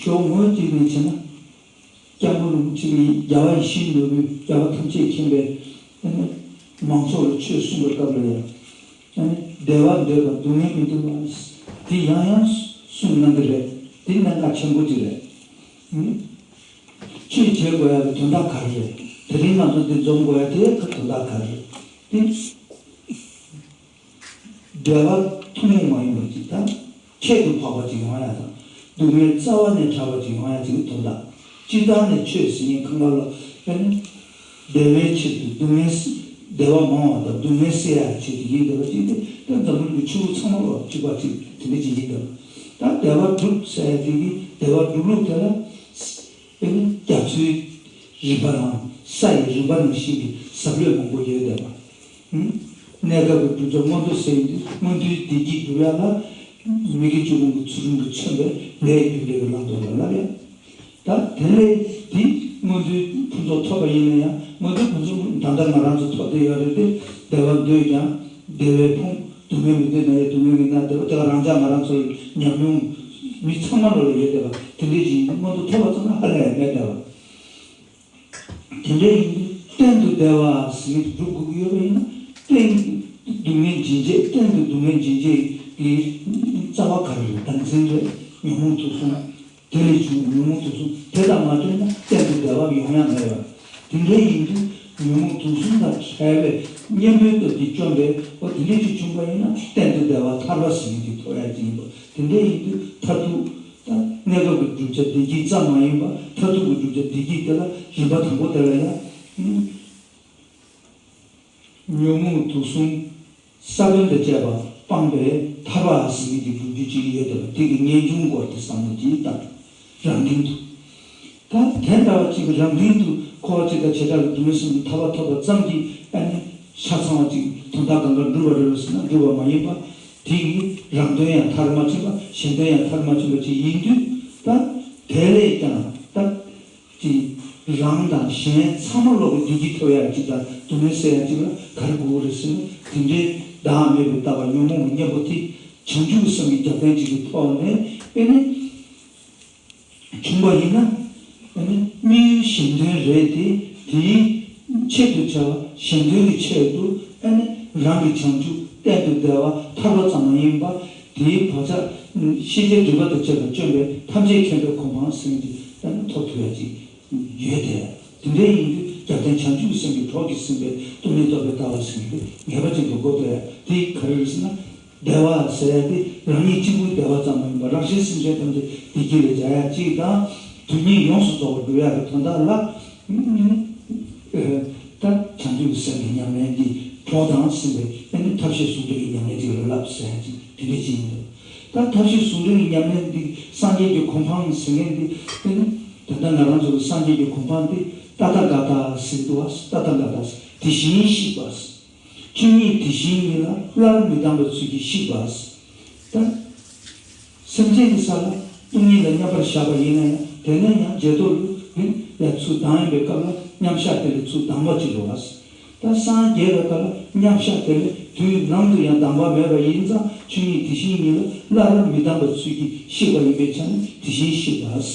ཞོགས་ངོས་གཅིག་ནས་བྱས་ན། སྐྱབས་མགོན་རིན་པོ་ཆེ་གིས་རྒྱལ་བ་ཡིད་བཞིན་ནོར་བུས་རྒྱལ་བ་ཐམས་ཅད་མཁྱེན་པའི་ཨ་ནི་མང་ཚོགས་ལ་ཆོས་གསུངས་པའི་སྐབས་ལ་ཡང་ཨ་ནི་བདེ་བ་འདོད་པ་སྡུག་བསྔལ་མི་འདོད་པ་དེ་ཡང་ཡང་གསུངས་གནང་གི་རེད། དེ་གནད་འགག་ཆེན་པོ་ཅིག་རེད། ཨུམ། ཆོས་བྱེད་དགོས་ཡ་གི་དོན་དག་ག་རེ་རེད། དེ་རིང་ང་ཚོ་འདི་འཛོམས་དགོས་ཡ་དེ་གི་དོན་དག་ག་རེ་རེད། དེ། བདེ་བ་ཐུན་མོང་མ་ཡིན་པ་ཅིག་དང་། ཁྱད་དུ་འཕགས་པ་ཅིག་ཡོང་ཡ་དང་། སྡུག་བསྔལ་རྩ་བ་ནས་བྲལ་བ་ཅིག་ཡོང་ཡ་ཅིག་གི་དོན་དག་སྤྱིར་བཏང་ནས་ཆོས་ཟེར་མཁན་གང་ག་ལ་ཨ་ནི། བདེ་བའི་ཆེད་དུ་སྡུག་བསྔལ་སེལ། བདེ་བ་མང་བ་དང་སྡུག་བསྔལ་སེལ་ཡ་ཆེད་དུ་ཡིན་བསྡད་པ་ཅིག་དེ་ད་འཛམ་བུ་གླིང་གི་ཆོས་ལུགས་ཚང་མ་ལ་གཅིག་པ་ཅིག་དེ་འདྲ་ཅིག་ཡིན་བསྡད་པ། ད་བདེ་བ་སྒྲུབ་ཟེར་ཡ་དེ་གི་བདེ་བ་སྒྲུབ་ལུགས་དེ་ལ། དེ་ནི་རྒྱ་མཚོའི་རིམ་པ་རང་ས་ཡི་རིམ་པ་ནང་བཞིན་གྱི་ཟབ་ལོས་མང་པོ་ཡོད་བསྡད་པ། གནས་སྐབས་ཀྱི་བསྒྲུབ་བྱ་མངོན་མཐོ་ཟེར་ཡིན་དུས་མངོན་མཐོའི་བདེ་སྐྱིད་སྒྲུབ་ཡ་ལ་མི་དགེ་བཅུ་སྤོང་གི་ཚུལ་ཁྲིམས་ཀྱིས་མཚོན་པའི་ལས་རྒྱུ་འབྲས་ཀྱི་ལམ་དུ་ལ་ལབ་ཡ། ད་དེ་ལས་དེ་མངོན་མཐོའི་ཕུན་ཚོགས་ཐོབ་པ་ཡིན་ན་ཡང་མངོན་མཐོའི་ཕུན་ཚོགས་ད་ལྟ་ང་རང་ཚོ་ཐོབ་བསྡད་ཡོད་རེད་དེ། བདེ་བ་འདོད་ཀྱང་བདེ་བས་ཕོངས། སྡུག་བསྔལ་མི་འདོད་ན་ཡང་སྡུག་བསྔལ་གྱིས་མནར་བསྡད་པ་དེ་ག་རང་ཅག་ང་རང་ཚོའི་ཉམས་མྱོང་མི་ཚང་མ་ལོ་ལ་ཡོད་བསྡད་པ་དེ་འདྲའི་ཞིག་ཡིན་དུས་མངོན་མཐོ་ཐོབ་པ་ཙམ་ལ་ཧ་ལས་ཡ་མེད་བསྡད་པ། དེ་འདྲའི་ཡིན་དུས་གཏན་དུ་བདེ་བ་ཟེར་གྱི་སྒྲུབ་དགོས་ཀྱི་ཡོད་པ་ཡིན་ན་གཏན་སྡུག་བསྔལ་འབྱིན་བྱེད་གཏན་དུ་སྡུག་བསྔལ་འབྱིན་བྱེད་ཀྱི་རྩ་བ་ག་རེ་རེད། བདག་འཛིན་རེད། ཉོན་མོངས་དུག་གསུམ། དེ་ལས་བྱུང་བའི་ཉོན་མོངས་དུག་གསུམ་དེ་དང་མ་བྲལ་ན་གཏན་དུ་བདེ་བ་ཡོང་ཡ་མེད་པ། དེ་འདྲ་ཡིན་དུས་ཉོན་མོངས་དུག་གསུམ་དང་བྲལ་བའི་གཉེན་པོའི་སྟོབས་ཀྱིས་བཅོམ་པའི་འོ་དེ་འདྲ་ཅིག་བྱུང་པ་ཡིན་ན་གཏན་དུ་བདེ་བ་ཐར་པ་ཟེར་མཁན་ཅིག་ཐོབ་ཡ་ཅིག་ཡིན་པ། དེ་འདྲ་ཡིན་དུས་མཐར་ཐུག་ད་གནས་སྐབས་ཀྱི་བསྒྲུབ་བྱ་བདེ་སྐྱིད་ཙམ་མ་ཡིན་པ་མཐར་ཐུག་གི་བསྒྲུབ་བྱ་བདེ་སྐྱིད་དེ་ལ་རིམ་པ་དང་པོ་དེ་ལ་ཡང་། ཉོན་མོངས་དུག་གསུམ་ས་བོན་དང་བཅས་པ་སྤངས་པས་ཐར་པ་ཟེར་མཁན་གྱི་སྒྲུབ་བརྒྱུད་ཅིག་ཡོད་བསྡད་པ་དེ་གི་ངེས་འབྱུང་སྐོར་དེ་བསམ་བློ་ཅིག་བཏང་། རང་སྟེང་དུ། ད་དེ་འདྲ་བ་ཅིག་རང་སྟེང་དུ་འཁོར་བ་སྤྱི་དང་བྱེ་བྲག་གི་སྡུག་བསྔལ་གསུམ་ཐར་པ་ཐོབ་པ་ཙམ་གྱིས་ཨ་ནི་ཆ་ཚང་བ་ཅིག་དོན་དག་གང་ག་འགྲུབ་པ་རེད་ཟེར་ན་འགྲུབ་པ་མ་ཡིན་པ། དེ་གི་རང་དོན་ཡང་མཐར་མ་ཕྱིན་པ་གཞན་དོན་ཡང་མཐར་མ་ཕྱིན་པ་ཅིག་ཡིན་དུས་ད་དེ་ལས་ཀྱང་ད། ཀྱི་རང་དང་གཞན་ཚང་མ་ལོག་གི་བདེ་སྐྱིད་ཐོབ་ཡག་ཅིག་དང་སྡུག་བསྔལ་སེལ་ཡག་ཅིག་ལ་ག་རེ་དགོས་ཀྱི་རེད་ཟེར་ན་དེ་འདྲའི་བདག་མེད་པའི་ལྟ་བ་ཉོན་མོངས་ཀྱི་གཉེན་པོ་དེ་བྱང་ཆུབ་སེམས་ཀྱི་རྒྱབ་རྟེན་ཅིག་གི་ཐོག་ནས་ཨེ་ནི་བྱུང་བ་ཡིན་ན་ཨེ་ནི་དམིགས་ཡུལ་གཞན་དོན་རེད་དེ་དེའི་ཆེད་དུ་བྱ་བ་གཞན་དོན་གྱི་ཆེད་དུ་ཨེ་ནི་རང་གི་བྱང་ཆུབ་གཏན་དུ་བདེ་བ་ཐར་པ་ཙམ་མ་ཡིན་པ། དེའི་བག་ཆགས་ཤེས་བྱའི་སྒྲིབ་པ་དང་བཅས་པ་བཅོམ་པས་ཐམས་ཅད་མཁྱེན་པའི་གོ་འཕང་ཟེར་མཁན་ཅིག་ཨ་ནི་ཐོབ་ཐུབ་ཡ་ཅིག་ཡོད་དེ། དེ་འདྲ་ཡིན་དུས་རྒྱབ་རྟེན་བྱང་ཆུབ་སེམས་ཀྱི་གྲོགས་ཀྱིས་ཟིན་པའི་སྟོང་ཉིད་རྟོགས་པའི་ལྟ་བ་ཟེར་མཁན་དེ་ངེས་པ་ཅན་དུ་དགོས་པས། དེ་ག་རེ་རེད་ཟེར་ན། བདེ་བ་ཟེར་ཡ་དེ་རང་ཉིད་གཅིག་པུའི་བདེ་བ་ཙམ་མ་ཡིན་པར་རང་གཞན་སེམས་ཅན་ཐམས་ཅད་བདེ་སྐྱིད་ལ་སྦྱར་ཡ་གཅིག་དང་། དོན་གཉིས་ཡོངས་སུ་རྫོགས་པར་འགྲུབ་ཡ་གི་དོན་དག་ལ། ད་བྱང་ཆུབ་ཀྱི་སེམས་ཀྱི་ཉམས་ལེན་གྱི་གྲོགས་དང་ཟིན་པའི་ཨ་ནི་ཐབས་ཤེས་ཟུང་འབྲེལ་གྱི་ཉམས་ལེན་ཅིག་ལ་བསླབ་ཟེར་ཡ་ཅིག་དེ་འདྲ་ཅིག་ཡིན་འདུག་ད་ཐབས་ཤེས་ཟུང་འབྲེལ་གྱི་ཉམས་ལེན་འདི་སངས་རྒྱས་ཀྱི་གོ་འཕང་ཟེར་མཁན་འདི་ཨ་ནི་ ད་ལྟ་ང་རང་ཚོ་གི་སངས་རྒྱས་ཀྱི་གོ་འཕང་དེ་ཏ་ཐཱ་ག་ཏ་ཟེར་འདུག་བ། ཏ་ཐཱ་ག་ཏ་ཟེར་དེ་བཞིན་གཤེགས་པ་ཟེར། ཆོས་ཉིད་དེ་བཞིན་ཉིད་ལ་སླར་མི་ལྡང་བའི་ཚུལ་གྱིས་གཤེགས་པ་ཟེར། ད་སེམས་ཅན་གྱི་ས་ལ་སྟོང་ཉིད་ལ་མཉམ་པར་བཞག་པ་ཡིན་ན་ཡང་དེ་ནས་ཡང་རྗེས་ཐོབ་ལ་ཚུར་ལྡང་ཡིན་པའི་སྐབས་ལ་མཉམ་བཞག་དེ་ལས་ཚུར་ལྡང་བ་ཅིག་རེད་བ། ད་སངས་རྒྱས་པའི་སྐབས་ལ་མཉམ་བཞག་དེ་ལས་དུས་ནམ་དུ་ཡང་ལྡང་བ་མེད་པ་ཡིན་ཙང་ཆོས་ཉིད་དེ་བཞིན་ཉིད་ལ་སླར་མི་ལྡང་བའི་ཚུལ་གྱིས་གཤེགས་པ་ཡིན་པའི་ཆ་ནས་དེ་བཞིན་གཤེགས་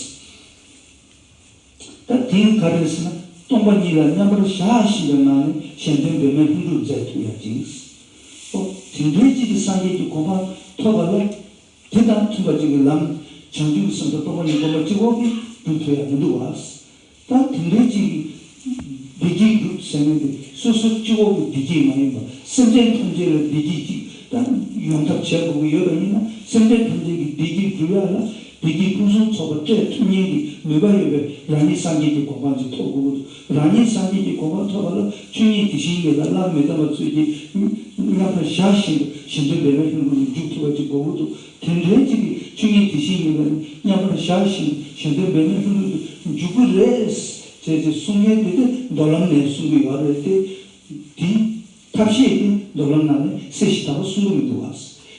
པ། ད་དེ་ག་རེ་ཟེར་ན་སྟོང་པ་ཉིད་ལ་མཉམ་པར་བཞག་བཞིན་པའི་ངང་ནས་གཞན་དོན་འབད་མེད་ལྷུན་གྲུབ་མཛད་ཐུབ་ཡ་ཅིག་ཨོ། དེ་འདྲའི་ཅིག་གི་སངས་རྒྱས་ཀྱི་གོ་འཕང་ཐོབ་པ་ལ་དེ་དང་མཐུན་པ་ཅིག་གི་ལམ་བྱང་ཆུབ་ཀྱི་སེམས་དང་སྟོང་པ་ཉིད་སྒོམ་པ་གཅིག་པོ་གིས་སྒྲུབ་ཐུབ་ཡ་མི་འདུག་བ། ད་དེ་འདྲའི་ཅིག་གི་བདེ་སྐྱིད་སྒྲུབ་ཟེར་མཁན་དེ་སོ་སོ་གཅིག་པོ་གི་བདེ་སྐྱིད་མ་ཡིན་པར་སེམས་ཅན་ཐམས་ཅད་ལ་བདེ་སྐྱིད་ཅིག་ད་ཡོང་ཐབས་བྱེད་དགོས་ཀྱི་ཡོད་པ་ཡིན་ན་སེམས་ཅན་ཐམས་ཅད་ཀྱི་བདེ་སྐྱིད་སྒྲུབ་ཡ་ལ་བདེ་སྐྱིད་ཕུན་སུམ་ཚོགས་པ་སྤྲད་ཐུབ་མཁན་གྱི་ནུས་པ་ཡོད་པའི་རང་ཉིད་སངས་རྒྱས་ཀྱི་གོ་འཕང་ཅིག་ཐོབ་དགོས་ཀྱི་འདུག་རང་ཉིད་སངས་རྒྱས་ཀྱི་གོ་འཕང་ཐོབ་པ་ལ་ཆོས་ཉིད་དེ་བཞིན་ཉིད་ལ་སླར་མི་ལྡང་བའི་ཚུལ་གྱིས་མཉམ་པར་བཞག་བཞིན་དུ་གཞན་དོན་འབད་མེད་ལྷུན་གྲུབ་ལ་འཇུག་ཐུབ་པ་ཅིག་དགོས་ཀྱི་འདུག་དེ་འདྲའི་ཅིག་གིས་ཆོས་ཉིད་དེ་བཞིན་ཉིད་ལ་མཉམ་པར་བཞག་བཞིན་གཞན་དོན་འབད་མེད་ལྷུན་གྲུབ་ཏུ་འཇུག་གི་རེད་ཅེས་ཅེས་གསུང་མཁན་དེ་དེ་མདོ་ལམ་ནས་གསུང་གི་ཡོད་རེད་དེ། དེའི་ཐབས་ཤེས་དེ་མདོ་ལམ་ནང་ནས་གསལ་ཞིང་དག་པ་གསུང་གི་མི་འདུག་བ།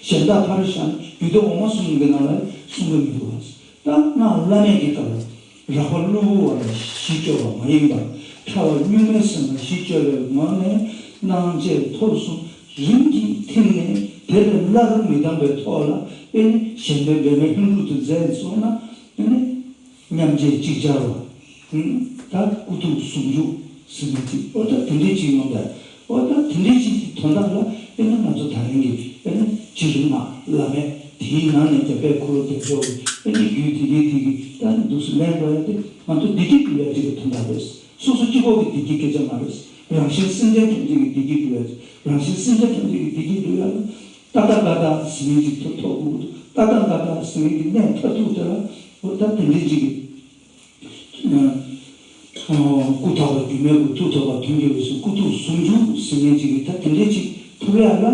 གཞན་དག་ཕར་བཞག་ནས་རྒྱུད་སྡེ་འོག་མ་གསུམ་གྱི་ནང་ལ་གསུང་གི་མི་འདུག་བ། ད་སྔགས་བླ་མེད་ཀྱི་སྐབས་ལ་རགས་པ་གློ་བུར་བ་ལ་གཞི་བཅོལ་བ་མ་ཡིན་པར་ཕྲ་བ་གཉུག་མའི་སེམས་ལ་གཞི་བཅོལ་བའི་ངང་ནས་སྣང་མཆེད་ཐོབ་གསུམ་རིམ་གྱིས་ཐིམ་ནས་དེ་ལས་སླར་མི་ལྡང་བའི་ཐོག་ལ་དཔེ་ནི་གཞན་དོན་འབད་མེད་ལྷུན་གྲུབ་ཏུ་མཛད་སོང་ན་དེ་ནི། མཉམ་རྗེས་ཅིག་ཅར་བ། ད་སྐུ་ཐུགས་ཟུང་འཇུག་ཟེར་མཁན་ཅིག་ཨོ་ད་དེ་འདྲའི་ཅིག་ཡོང་དང་ཨོ་ད་དེ་འདྲའི་ཅིག་གི་དོན་དག་ལ་དཔེར་ན་ང་ཚོ་ད་རིང་གི་དཔེར་ན་སྤྱིར་སྔགས་བླ་མེད་དེའི་ནང་ནས་རྒྱ་བལ་འཁོར་ལོ་བདེ་མཆོག་གི་དཔེར་ན་རྒྱུད་དེ་གའི་དེ་གི་ད་འདུག་སེ་ལེན་དགོས་ཡ་དེ་ང་ཚོ་བདེ་སྐྱིད་སྒྲུབ་ཡ་ཅིག་གི་དོན་དག་རེད། སོ་སོ་གཅིག་པོ་གི་བདེ་སྐྱིད་སྐད་ཆ་མ་རེད། རང་གཞན་སེམས་ཅན་ཐམས་ཅད་ཀྱི་བདེ་སྐྱིད་སྒྲུབ་ཡ་ཅིག་རང་གཞན་སེམས་ཅན་ཐམས་ཅད་ཀྱི་བདེ་སྐྱིད་སྒྲུབ་ཡ་ལ་ཏག་ཏག་ཏག་ཏག་ཟིན་ཅིག་ཐོབ་ཐོབ་དགོས་ཀྱི་འདུག་ཏག་ཏག་ཏག་ཏག་ཟིན་གྱི་གནས་མཐར་ཐུག་དེ་ལ་ཨོ་ད་དེ་འདྲའི་ཅིག་གི་སྐུ་ཐོགས་པ་སྒྱུ་མའི་སྐུ། ཐུགས་ཐོགས་པ་དོན་གྱི་འོད་ཟེར། སྐུ་ཐུགས་ཟུང་འཇུག་ཟེར་མཁན་ཅིག་གི་ད་དེ་འདྲའི་ཅིག་ཐོབ་ཡག་ལ་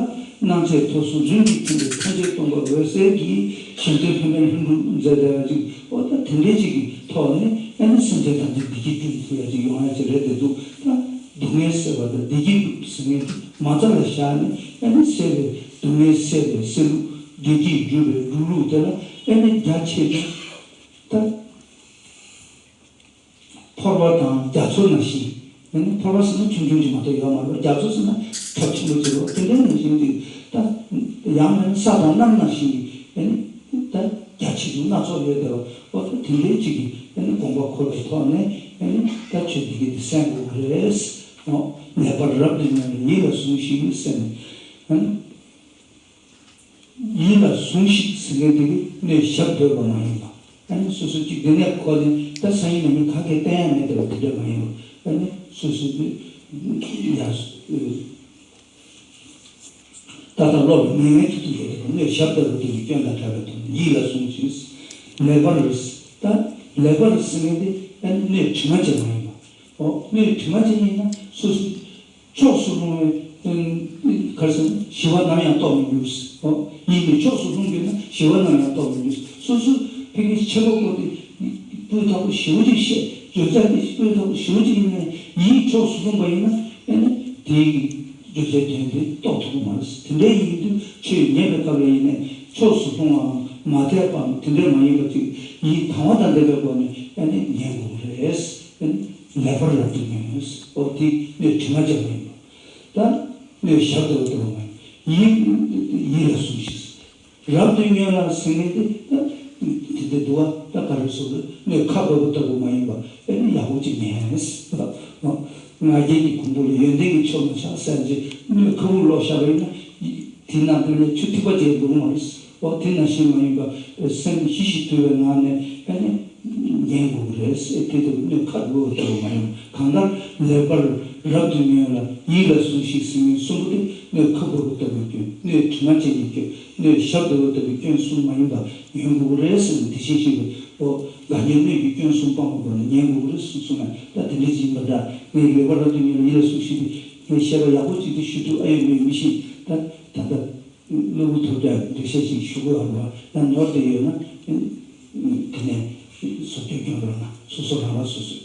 སྣང་མཆེད་ཐོབ་གསུམ་རིམ་གྱིས་ཐིམ་པས་ཐམས་ཅད་སྟོང་པར་འོད་གསལ་གྱི་གཞན་དོན་འབད་མེད་ལྷུན་གྲུབ་མཛད་བསྡད་ཡག་ཅིག་ཨོ་ད་དེ་འདྲའི་ཅིག་གི་ཐོག་ནས་ཨ་ནི་སེམས་ཅན་ཐམས་ཅད་བདེ་སྐྱིད་སྒྲུབ་ཐུབ་ཡག་ཅིག་ཡོང་ཡག་ཅིག་རེད་བསྡད་འདུག་ད་སྡུག་བསྔལ་སེལ་བ་དང་བདེ་སྐྱིད་སྒྲུབ་ཟེར་མཁན་ཅིག་མ་རྩ་ལ་བཞག་ནས་ཨ་ནི་སེལ་བའི་སྡུག་བསྔལ་སེལ་བའི་སེལ་ལུགས་བདེ་སྐྱིད་སྒྲུབ་པའི་སྒྲུབ་ལུགས་དེ་ལ་ཨ་ནི་རྒྱ་ཆེ་ཆུང་ད། ཕོར་པ་དང་རྒྱ་མཚོ་ནང་བཞིན། ཨ་ནི་ཕོར་པ་ཟེར་ན་ཆུང་ཆུང་ཅིག་མ་གཏོགས་ཡོད་མ་རེད། རྒྱ་མཚོ་ཟེར་ན་ཁྱབ་ཆེན་པོ་ཅིག་རེད། དེ་འདྲའི་ནང་བཞིན་གྱི་ད་ཡང་མིན་ས་དང་གནམ་ནང་བཞིན་གྱི་ཨ་ནི་ད་རྒྱ་ཆེ་ཆུང་སྣ་ཚོགས་ཡོད་དེ་བ། ཨོ་ད་དེ་འདྲའི་ཅིག་གི་ཨ་ནི་དགོངས་པ་འཁོར་བའི་ཐོག་ནས་ཨ་ནི་ད་ཆོས་འདི་གི་འདི་གསན་དགོས་རེད། ཨོ་ལེགས་པར་རབ་ཏུ་ཉོན་ལ་ཡིད་ལ་ཟུངས་ཤིག་ཟེར་ནས་ཨ་ནི། ཡིད་ལ་ཟུངས་ཤིག་ཟེར་མཁན་དེ་གི་སྣོད་ཞབས་བརྡོལ་བ་མ་ཡིན་པ། ཨ་ནི་སོ་སོ་གཅིག་དེ་ནས་ཁོ་ནི་ད་སང་ཉིན་གནངས་ཉིན་ག་གེ་བསྟན་ཡ་མེད་དེ་བ་དེ་འདྲ་མ་ཡིན་པ། ཨ་ནི་སོ་སོ་དེ་ཡ་ད་ལྟ་བློ་ལ་ངེས་ངེས་ཐུག་ཐུག་ཡོད་དེ་བ་སྣོད་ཞབས་བརྡོལ་བ་དེ་གི་སྐྱོན་དང་བྲལ་བའི་དོན་ཡིད་ལ་ཟུངས་ཤིག་ལེགས་པར་ད་ལེགས་པར་ཟེར་མཁན་དེ་ཨ་ནི་སྣོད་དྲི་མ་ཅན་མ་ཡིན་པ། ཨོ་སྣོད་དྲི་མ་ཅན་ཡིན་ན་སོ་སོ། ཕྱོགས་སུ་ལྷུང་བའི་གར་སོང་ཞི་བ་ནམ་ཡང་རྟོགས་མི་འགྱུར། ཡིད་ནི་ཕྱོགས་སུ་ལྷུང་གྱུར་ན་ཞི་བ་ནམ་ཡང་རྟོགས་མི་འགྱུར། སོ་སོ་ཕ་གིའི་ཆེ་བ་བོ་དེ་སྤུས་དག་པོ་ཞེ་པོ་ཅིག་བཤད་བརྗོད་བྱ་དེ་སྤུས་དག་པོ་ཞེ་པོ་ཅིག་ཡིན་ནའི་ཡིད་ཕྱོགས་སུ་ལྷུང་བ་ཡིན་ན་ཨེ་ནི་དེའི་བརྗོད་བྱའི་དོན་དེ་རྟོགས་ཐུབ་ཀྱི་མ་རེད། དེ་འདྲའི་ཡིན་དུས་ཆོས་ཉན་པའི་སྐབས་ལ་ཡིན་ནའི་ཕྱོགས་སུ་ལྷུང་བའམ་མ་དད་པའམ་དེ་འདྲ་མ་ཡིན་པ་ཅིག་ཡིད་དང་བ་དང་ལྡན་པའི་སྒོ་ནས་ཨེ་ནི་ཉན་དགོས་ཀྱི་རེད། ཨེ་ནི། ལེགས་པར་རབ་ཏུ་ཉོན། ཨོ་དེ་སྣོད་དྲི་མ་ཅན་མ་ཡིན་པ། ད་སྣོད་ཞབས་ཏུ་བཏུལ་བ་མ་ཡིན། ཡིད་ཡིད་ལ་ཟུངས་ཤིག་རབ་ཏུ་ཉོན་ལ་ཟེར་མཁན་དེ་ད་དེ་འདྲ་འདུག་བ། ད་ག་རེ་ཟེར་ན་སྣོད་ཁ་འབབ་པ་ལྟ་བུ་མ་ཡིན་པ་ཨེ་ནི་ཡག་པོ་ཅིག་ཉན། ང་རྒྱལ་གྱི་གོང་བུ་ལ་ཡོན་ཏན་གྱི་མཆོག་མ་ཆགས་ཟེར་གྱི་སྣོད་ཁ་བུ་ལོག་བཞག་པ་ཡིན་ན་དེ་ནང་དུ་ལས་ཆུ་ཐིགས་པ་ཅིག་འདུག་མ་རེད། འོ་དེ་ནང་བཞིན་མ་ཡིན་པ་སེམས་ཞི་ཞིང་དུལ་བའི་ངང་ནས་ཨ་ནི་ཉན་དགོས་ཀྱི་རེད། དེ་ལྟ་བུ་སྣོད་ཁ་འབབ་པ་ལྟ་བུ་མ་ཡིན། གང་ལྟར་ལེགས་པར་རབ་ཏུ་ཉོན་ལ་ཡིད་ལ་ཟུངས་ཤིག་ཟེར་མཁན་གསུམ་པོ་དེ་སྣོད་ཁ་འབབ་པ་ལྟ་བུའི་སྐྱོན། སྣོད་དྲི་མ་ཅན་གྱི་སྐྱོན། སྣོད་ཞབས་ཏུ་བཏུལ་བའི་སྐྱོན་གསུམ་མ་ཡིན་པ་ཉོན་དགོས་ཀྱི་རེད་ཟེར་ནས་དེ་བཞིན་གཤེགས་པས་འོ་དགའ་ཉོན་སྣོད་ཀྱི་སྐྱོན་གསུམ་སྤང་བའི་སྒོ་ནས་ཉན་དགོས་ཀྱི་རེད་གསུངས་སོང་ན་ད་དེ་འདྲ་ཅིག་ཡིན་པ་འདྲ། ངས་ལེགས་པར་རབ་ཏུ་ཉོན་ལ་ཡིད་ལ་ཟུངས་ཤིག་དེ་ངས་བཤད་པ་ཡག་པོ་ཅིག་དེ་ཞུ་ཐུབ་ཨ་ཡོད་མེད་མི་ཤེས། ད་ད་ལྟ། གློ་བུར་ཐོལ་རྒྱག་འགྲེལ་བཤད་ཅིག་ཞུ་དགོས་ཡོད་པ་ཡང་ནོར་བསྡད་ཡོད་ན། དེ་ནས་ བཟོ་བཅོས་སྐྱོན་རོགས་གནང་། སོ་སོ་རང་རང་སོ་སོས།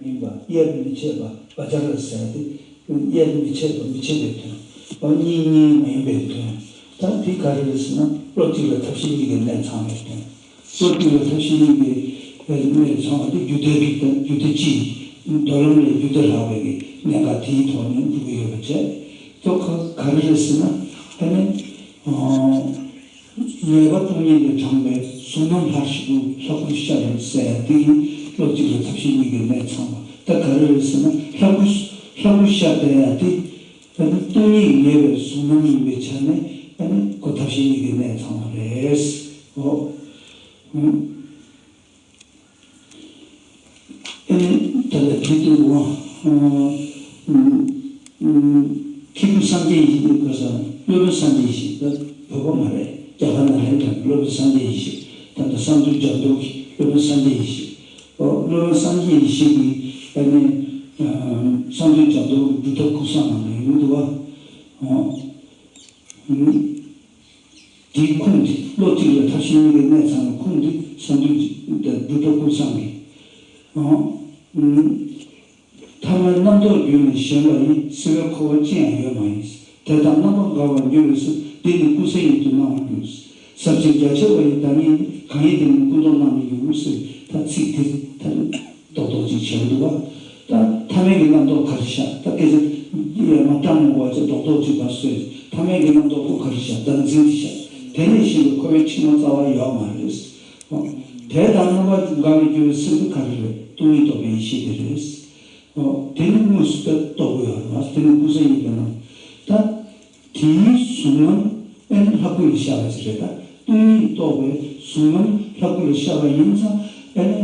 ཡིན་པ་དབྱེར་མི་ཕྱེད་པ་བ་ཅ་ར་ཟེར་ཏེ། དབྱེར་མི་ཕྱེད་པ་མི་ཕྱེད་པའི་དོན། འོ་གཉིས་གཉིས་མ་ཡིན་པའི་དོན། ད་དེ་ག་རེ་རེད་ཟེར་ན། བློ་གཅིག་ལ་ཐབས་ཤེས་གཉིས་ཀྱི་གནད་ཚང་བའི་དོན། བློ་གཅིག་ལ་ཐབས་ཤེས་གཉིས་ཀྱི་གནད་ཚང་བ་དེ་རྒྱུ་དོན་རིགས་དང་རྒྱུ་དོན་སྤྱི། མདོ་ལམ་ལས་རྒྱུ་དོན་ལྷག་པའི་གི་གནད་འགག་དེའི་ཐོག་ནས་འགྲོ་གི་ཡོད་པ་བྱས། ད་ག་ག་རེ་རེད་ཟེར་ན། ཨ་ནི། ཨོ། ངེས་པ་སྟོང་ཉིད་ལས་དྲངས་པའི་གཟུང་རྣམ་ལྷར་ཞིག་ཏུ་ལྷ་སྐུར་ཤར་བ་ཟེར་ཡ་དེ་ཡིན། བློ་གཅིག་ལ་ཐབས་ཤེས་གཉིས་ཀྱི་གནད་ཚང་བ། ད་ག་རེ་རེད་ཟེར་ན། ལྷ་སྐུ་ལྷ་སྐུར་ཤར་བསྡད་ཡ་དེ། ཨ་ནི་སྟོང་ཉིད་ངེས་པའི་གཟུང་རྣམ་ཡིན་པའི་ཆ་ནས། ཨ་ནི་ཁོ་ཐབས་ཤེས་གཉིས་ཀྱི་གནད་ཚང་བ་རེད། ཨོ། ཨུམ། ཨེ། དེ་ལ་དེ་དུ་འོ། ཨུམ། ཨུམ། ཁྱེད་ཀྱི་སངས་རྒྱས་ཡེ་ཤེས་ཀྱི་སྐུ་ས། སློབ་དཔོན་སངས་རྒྱས་ཡེ་ཤེས། ད་བོད་པ་མ་རེད། རྒྱ་གར་ནང་ལ་ཡོད་པའི་སློབ་དཔོན་སངས་རྒྱས་ཡེ་ཤེས། ད་ལྟ་གསང་འདུས་རྒྱ་མདོ་གི་སློབ་དཔོན་སངས་རྒྱས་ཡེ་ཤེས། ཨོ། སློབ་དཔོན་སངས་རྒྱས་ཡེ་ཤེས་ཀྱི། ཨ་ནི། ཨ། གསང་འདུས་རྒྱ་མདོ་གི་སྒྲུབ་ཐབས་ཀུན་བཟང་ནང་ལ་ཡོང་འདུག་བ། ཨོ། ཨུམ། དེའི་ཁུངས་དེ། བློ་གཅིག་ལ་ཐབས་ཤེས་གཉིས་ཀྱི་གནད་ཚང་བའི་ཁུངས་དེ་གསང་འདུས་ཀྱི་སྒྲུབ་ཐབས་ཀུན་བཟང་གི། ཨང་། ཨུམ། ཐ་མལ་རྣམ་རྟོག་བརྒྱུད་ནས་ཞེན་པ་ཡིན། སྲིད་པའི་འཁོར་བ་ཅི་ཡང་ཡོད་མ་ཡིན། དེ་དག་རྣམ་པར་དགའ་བར་འགྱུར་བའི་ཕྱིར། འདི་ནི་ཀུན་གསལ་ཉིད་དུ་སྣང་བར་འགྱུར། ཟབ་ཅིང་རྒྱ་ཆེ་བ་ཡི་བདག་ཉིད་ནི། གང་ཡིན་དེ་ནི་ཀུན་རྟོག་རྣམ་སྨིན་འགྱུར་ཟེར། ད་ཚིག་དེ་ད། རྡོག་རྡོག་ཅིག་བྱས་འདུག་བ། ད་ཐ་མལ་གྱི་རྣམ་རྟོག་ག་རེ་བཞག་ད་སྐད་ཆ་ཡ་མ་བཀྲམ་མོ་བ་ཅིག་རྡོག་རྡོག་ཅིག་བ་སོས། ཐ་མལ་གྱི་རྣམ་རྟོག་ཁོ་ག་རེ་བཞག་བདག་འཛིན་དེ་བཞག་དེ་ལས་གཞན་པའི་འཁོར་བའི་འཆིང་བ་རྩ་བ་ཡོད་མ་རེད། དེ་དག་རྣམ་པར་དགའ་བར་འགྱུར་བའི་ཕྱིར་དུ་ག་རེ་རེད། སྟོང་ཉིད་རྟོགས་པའི་ཡེ་ཤེས་དེ་རེད། དེ་ནི་དངོས་སུ་ད་རྟོགས་དགོས་ཡོད་རེད་བ། དེ་ནི་ཀུན་གསལ་ཡིན་པས་ན། ད། དེའི་གཟུང་རྣམ་ཨེ་ནི་ལྷ་སྐུ་ལ་ཤར་བ་ཅིག་རེད། ད་སྟོང་ཉིད་རྟོགས་པའི་གཟུང་རྣམ་ལྷ་སྐུ་ལ་ཤར་བ་ཡིན་ཙང་། ཨེ་ནི་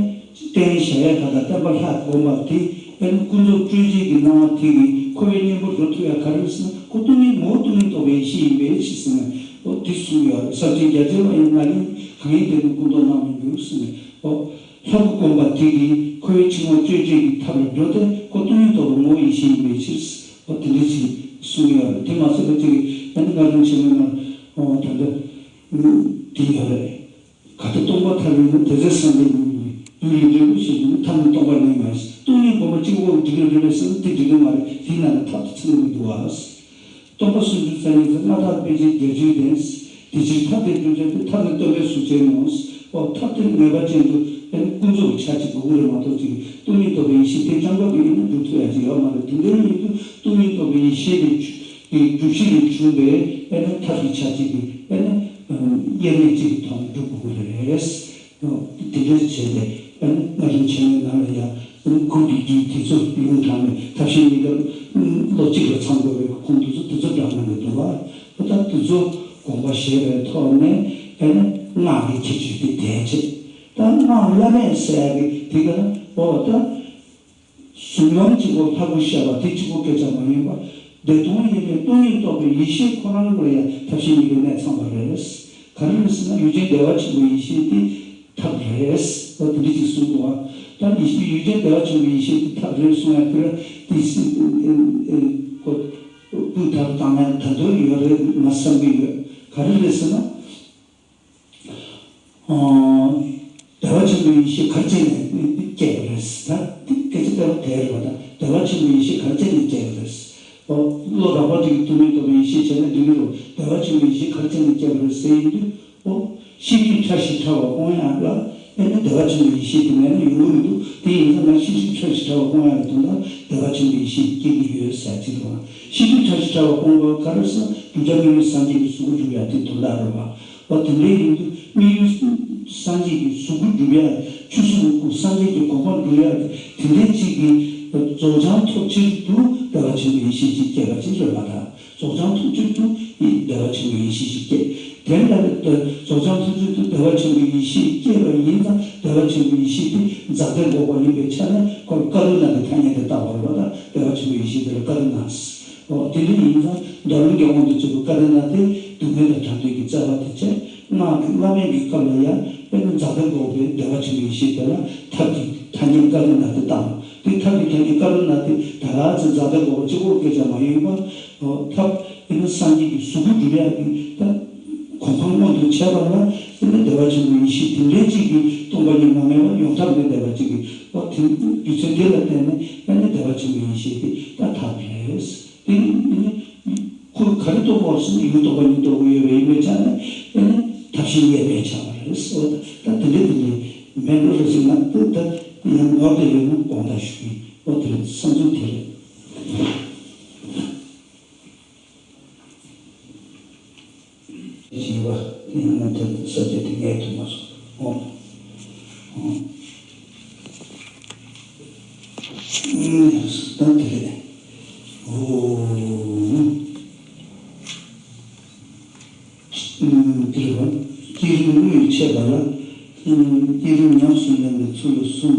རྟེན་བཞག་ཡས་ག་ད་བསྟན་པ་ལྷ་བསྒོམ་པ་དེ། ཨེ་ནི་ཀུན་རྫོབ་སྤྲོས་བྲལ་གྱི་སྣང་བ་དེ་གིས་འཁོར་བའི་གཉེན་པོར་འགྲོ་ཐུབ་ཡ་ག་རེ་རེད་ཟེར་ན། ཁོ་སྟོང་ཉིད་ངོ་བོ་སྟོང་ཉིད་རྟོགས་པའི་ཡེ་ཤེས་ཡིན་པའི་ཕྱིར་ཟེར་ནས། འོ་དེ་གསུངས་ཡོད་རེད། ཟབ་ཅིང་རྒྱ་ཆེ་བ་ཡི་བདག་ཉིད་ནི། གང་ཡིན་དེ་ནི་ཀུན་རྟོག་རྣམ་སྨིན་འགྱུར་ཟེར་ནས། འོ། ལྷ་སྐུ་བསྒོམ་པ་དེ་གིས་འཁོར་བའི་འཆིང་བ་གཅོད་བྱེད་ཀྱི་ཐབས་ལ་འགྲོ་སྟེ། ཁོ་སྟོང་ཉིད་རྟོགས་པའི་ངོ་བོ་ཡེ་ཤེས་ཡིན་པའི་ཕྱིར། འོ་དེ་འདྲ་ཞིག་གསུངས་ཡོད་རེད། དེ་མ་ཟད་པ་ཅིག་གིས་ཨ་ནི་སྔགས་རིམ་ཆེན་མོའི་ནང་། འོ་ད་ལྟ་དེ་ཡོད་རེད། ག་ད་སྟོང་པ་ཐར་པའི་ནི། དེ་ཚེ་སངས་རྒྱས་ཉིད་ཡུལ་ལས་འབྲས་བུ་ཞེས་བྱ་ནི། ཐབས་ནི་སྟོང་པ་ཉིད་མ་ཡིན། སྟོང་ཉིད་སྒོམ་པ་གཅིག་པོ་འགྲིག་གི་རེད་པས་ཟེར་ན། དེ་འགྲིག་གི་མ་རེད། དེའི་ནང་ལ་ཐབས་དེ་ཚང་གི་འདུག་བ། སྟོང་པ་སུམ་ཅུ་རྩ་གཉིས་ཀྱི་སྔགས་བདག་དཔེ་བྱད་བརྒྱད་ཅུའི་གདན། དེ་ཕྱིར་ཐབས་དེ་སྒྲུབ་བྱ་སྟེ། ཐབས་ནི་སྟོན་པའི་གཟུགས་ཅན་ནོ། འོ་ཐབས་དེ་ངེས་པ་ཅན་དུ་ཨེ་ནི་ཀུན་རྫོབ་ཆ་གཅིག་དགོས་ཀྱི་རེད་མ་གཏོགས། ཅིག་སྟོང་ཉིད་རྟོགས་པའི་ཡེ་ཤེས་དེ་རྐྱང་པ་གིས་ཨེ་ནི་སྒྲུབ་ཐུབ་ཡ་ཅིག་ཡོད་མ་རེད། དེ་འདྲའི་ཡིན་དུས་སྟོང་ཉིད་རྟོགས་པའི་ཡེ་ཤེས་དེ་གི་སྒྲུབ་གཞི་ལས་བྱུང་བའི་ཨེ་ནི་ཐབས་ཀྱི་ཆ་གཅིག་གིས་ཨེ་ནི་དབྱེར་མེད་གཅིག་གི་ཐོག་ནས་སྒྲུབ་དགོས་ཀྱི་རེད། དེ་འདྲ་བྱས་ཏེ་ཨ་ནི་སྔགས་རིམ་ཆེན་མོའི་ནང་ལ་ཡང་ཨ་ནི་ཁུངས་དེ་རྒྱུད་དེ་ཚོ་ཡོངས་གྲགས་ནས་ཐབས་ཤེས་གཉིས་ཀ་བློ་གཅིག་ལ་ཚང་དགོས་པའི་ཁུངས་དེ་ཚོ་དེ་ཚོ་འདྲ་མི་འདུག་བ། ད་དེ་ཚོ་དགོངས་པ་བཞེས་པའི་ཐོག་ནས་ཨ་ནི་སྔགས་ཀྱི་ཁྱད་ཆོས་དེ་དེ་བྱས། ད་སྔགས་བླ་མེད་ཟེར་ཡ་གི་དེ་ག་ན་འོ་ད། གཟུང་རྣམ་གཅིག་པོ་ལྷ་སྐུར་ཤར་བ་དེ་གཅིག་པོ་སྐད་ཆ་མ་ཡིན་པ། བདེ་སྟོང་ཡིན་པས་སྟོང་ཉིད་རྟོགས་པའི་ཡེ་ཤེས་ཁོ་རང་ལ་ཡང་ཐབས་ཤེས་གཉིས་ཀྱི་གནད་ཚང་བ་རེད། ག་རེ་རེད་ཟེར་ན། ཡུལ་ཅན་བདེ་བ་ཆེན་པོའི་ཡེ་ཤེས་དེ་ཐབས་རེད། ད་དེ་འདྲ་ཅིག་གསུངས་འདུག་བ། ད་ཡེ་ཤེས་ཡུལ་ཅན་བདེ་བ་ཆེན་པོའི་ཡེ་ཤེས་དེ་ཐབས་རེད་གསུང་ཡ་དེ་ར་དེ་སྲིད་ཨེ་ཨེ་ཨེ་ཁོ་སྤུས་དག་བཏང་ན་ད་དུང་ཡོད་རེད་མ་བསམ་གྱི་ཡོད། ག་རེ་རེད་ཟེར་ན། ཨ། བདེ་བ་ཆེན་པོའི་ཡེ་ཤེས་ག་རེ་བྱས་ནས་སྐྱེས་པ་རེད། ད་དེ་སྐད་ཆ་དེ་བ་དེ་རེད་པ། ད་བདེ་བ་ཆེན་པོའི་ཡེ་ཤེས་ག་རེ་བྱས་ནས་སྐྱེས་པ་རེད། ཨོ། བློ་རགས་པ་དེ་གིས་སྟོང་ཉིད་རྟོགས་པའི་ཡེ་ཤེས་བྱས་ན་འགྲིག་གི་རེད། བདེ་བ་ཆེན་པོའི་ཡེ་ཤེས་ག་རེ་བྱས་ནས་སྐྱེས་པ་རེད་ཟེར་ཡིན་དུས། ཨོ། ཤེས་སྒྲིབ་ཕྲ་ཞིང་ཕྲ་བ་སྤོང་ཡག་ལ་ཨེ་ནི་བདེ་བ་ཆེན་པོའི་ཡེ་ཤེས་དེ་མེད་ན་ཡོང་གི་མི་འདུག་དེ་ཡིན་ཙང་ང་ཤེས་སྒྲིབ་ཕྲ་ཞིང་ཕྲ་བ་སྤོང་ཡག་ལ་དོན་དག་བདེ་བ་ཆེན་པོའི་ཡེ་ཤེས་སྐྱེ་གི་ཡོད་ཟེར་གྱི་འདུག་ཤེས་སྒྲིབ་ཕྲ་ཞིང་ཕྲ་བ་སྤོང་བ་ག་རེ་ཟེར་ན། བསྒྲུབ་བྱ་དམིགས་ཡུལ་སངས་རྒྱས་ཀྱི་གཟུགས་སྐུ་སྒྲུབ་ཡག་དེ་དོན་དག་རེད་བ། འོ་དེ་འདྲའི་ཡིན་དུས་དམིགས་ཡུལ་སངས་རྒྱས་ཀྱི་གཟུགས་སྐུ་སྒྲུབ་ཡག་ཆོས་གཟུགས་སྐུ་སངས་རྒྱས་ཀྱི་གོ་འཕང་སྒྲུབ་ཡག་དེ་འདྲའི་ཅིག་གི་རྫོགས་བྱང་ཐོབ་ཕྱིར་དུ་བདེ་བ་ཆེན་པོའི་ཡེ་ཤེས་ཅིག་སྐྱེ་བ་ཅིག་རེད་པ། ད་རྫོགས་བྱང་ཐོབ་ཕྱིར་དུ་ཡི་བདེ་བ་ཆེན་པོའི་ཡེ་ཤེས་ཅིག་སྐྱེ། དེ་ལ་རྫོགས་བྱང་ཐོབ་ཕྱིར་དུ་བདེ་བ་ཆེན་པོའི་ཡེ་ཤེས་སྐྱེ་བ་ཡིན་ཙང་། བདེ་བ་ཆེན་པོའི་ཡེ་ཤེས་དེ་འཛག་བདེ་འགོག་པ་ཡིན་པའི་ཆ་ནས་ཁོ་ལ་ཀ་རུ་ཎ་གི་ཐ་སྙད་དེ་བཏགས་པ་རེད་པ། ད་བདེ་བ་ཆེན་པོའི་ཡེ་ཤེས་དེ་ལ་ཀ་རུ་ཎ་ཟེར། འོ་དེ་འདྲ་ཡིན་ཙང་མདོ་ལམ་གྱི་དབང་དུ་བྱས་པའི་ཀ་རུ་ཎ་དེ་སྡུག་བསྔལ་དང་བྲལ་འདོད་ཀྱི་བརྩེ་བ་དེ་བྱས། སྔགས་ཀྱི་བླ་མེད་ཀྱི་སྐབས་ལ་ཡང་དཔེར་ན་འཛག་བདེ་འགོག་པའི་བདེ་བ་ཆེན་པོའི་ཡེ་ཤེས་དེ་ལ་ཐབས་ཀྱི་ཐ་སྙད་ཀ་རུ་ཎ་དེ་བཏགས། དེ་ཐབས་ཀྱི་ཐ་སྙད་ཀ་རུ་ཎ་དེ་ད་ག་ཚོད་འཛག་བདེ་འགོག་པ་གཅིག་པོ་སྐད་ཆ་མ་ཡིན་པ། འོ་ཐབས་དཔེར་ན་སངས་རྒྱས་ཀྱི་གཟུགས་སྐུ་སྒྲུབ་ཡག་གི་ད་གོ་འཕང་མངོན་དུ་བྱས་པ་ལ། ནི་བདེ་བ་ཆེན་པོའི་ཡེ་ཤེས་དེ་འདྲའི་གཅིག་གིས་སྟོང་པ་ཉིད་མ་ངེས་པ་ཡོང་ཐབས་མེད། བདེ་བ་གཅིག་གིས་ཨོ་དེ་རྒྱུ་མཚན་དེ་ལ་བརྟེན་ནས་ཨ་ནི་བདེ་བ་ཆེན་པོའི་ཡེ་ཤེས་དེ་ད་ཐབས་རེད། དེ་ནི་ཁོ་ག་རེ་རྟོགས་པ་ཟེར་ན་ཡུལ་རྟོགས་པ་ཉིད་རྟོགས་ཀྱི་ཡོད་པ་ཡིན་པའི་ཆ་ནས་ཨ་ནི་ཐབས་ཤེས་ཡས་མས་ཆགས་པ་རེད། ཨོ་ད་དེ་འདྲའི་དེ་འདྲའི་མེད་འགྲོ་རེད་ཟེར་ན་དེ་ད་ཡང་ནོར་དེ་ཡོད་ན་དགོངས་དག་ཞུ་གི་ཡིན། ཨོ་དེ་རེད། བསམ་ཚུལ་དེ་རེད། བྱིས་པ་ཡང་ན་དེ་ས་བཅད་དེ་ངས་ཐུབ་མ་སོང་། ཨོ། ཨོ། ད་དེ་རེད། ཨོ། དེ་རེད་བ། བསྐྱེད་རིམ་དངོས་འཆད་པ་ལ། བསྐྱེད་རིམ་ཉམས་སུ་ལེན་པའི་ཚུལ་ལ་གསུམ།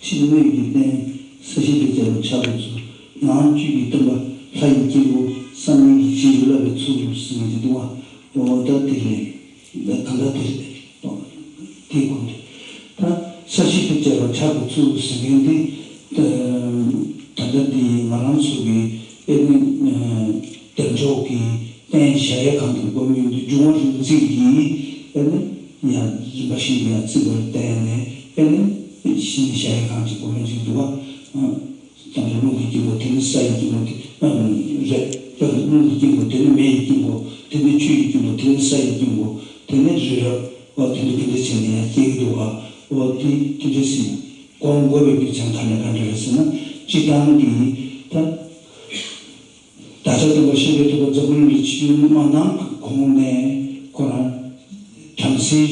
ཕྱི་སྣོད་ཀྱི་རྟེན། ས་གཞི་དང་བཅས་པ་ཕྱག་ཏུ་ཚུད། ནང་བཅུད་ཀྱི་སྟོན་པ། ལྷ་ཡི་དཀྱིལ་འཁོར། བསམ་ཡས་ཀྱི་རྗེས་སུ་བསླབ་པའི་ཚུལ་དུ་གསུངས་ཀྱི་འདུག་བ། འོ་ད་དེ་རེད། ད་ག་འདྲ་དེ་རེད། དེའི་སྐོར་དེ། ད་ས་གཞི་དང་བཅས་པ་ཕྱག་ཏུ་ཚུད་ཟེར་མཁན་དེ། ད་ད་ལྟ་འདི་ང་རང་ཚོ་གི་ཨེ་ནི་བདེ་མཆོག་གི་རྟེན་གཞལ་ཡས་ཁང་དུ་སྒོམ་ཡོང་དུས་འབྱུང་བ་རིག་འཛིན་གྱིས་ཨེ་ནི་ཡང་རིམ་པ་བཞིན་དུ་ཡང་བརྩིགས་པར་བརྟེན་ནས་ཨེ་ནི་གཞི་ནས་གཞལ་ཡས་ཁང་གཅིག་སྒོམ་ཡོང་བཞིན་འདུག་བ། དང་པོ་རླུང་གི་དཀྱིལ་འཁོར། དེ་ནས་ས་ཡི་དཀྱིལ་འཁོར། དེ་ཨ་རེད། རླུང་གི་དཀྱིལ་འཁོར། དེ་ནས་མེ་ཡི་དཀྱིལ་འཁོར། དེ་ནས་ཆུ་ཡི་དཀྱིལ་འཁོར། དེ་ནས་ས་ཡི་དཀྱིལ་འཁོར། དེ་ནས་རི་རབ། འོ་དེ་འདྲ་དེ་འདྲ་བྱས་ནས་ཡང་སྐྱེ་གི་འདུག་ག་འོ་དེ་དེ་འདྲ་ཟེར། སྒོམ་དགོས་པའི་རྒྱུ་མཚན་ག་ནས་ག་འདྲ་རེད་ཟེར་ན། སྤྱིར་བཏང་གི་ད་བདག་ཅག་སྟོན་པ་ཤཱཀྱ་ཐུབ་པ་འཛམ་བུ་གླིང་ལ་ཆིབས་བསྒྱུར་མ་གནང་གོང་ནས་ཁོ་རང་བྲམ་ཟེའི་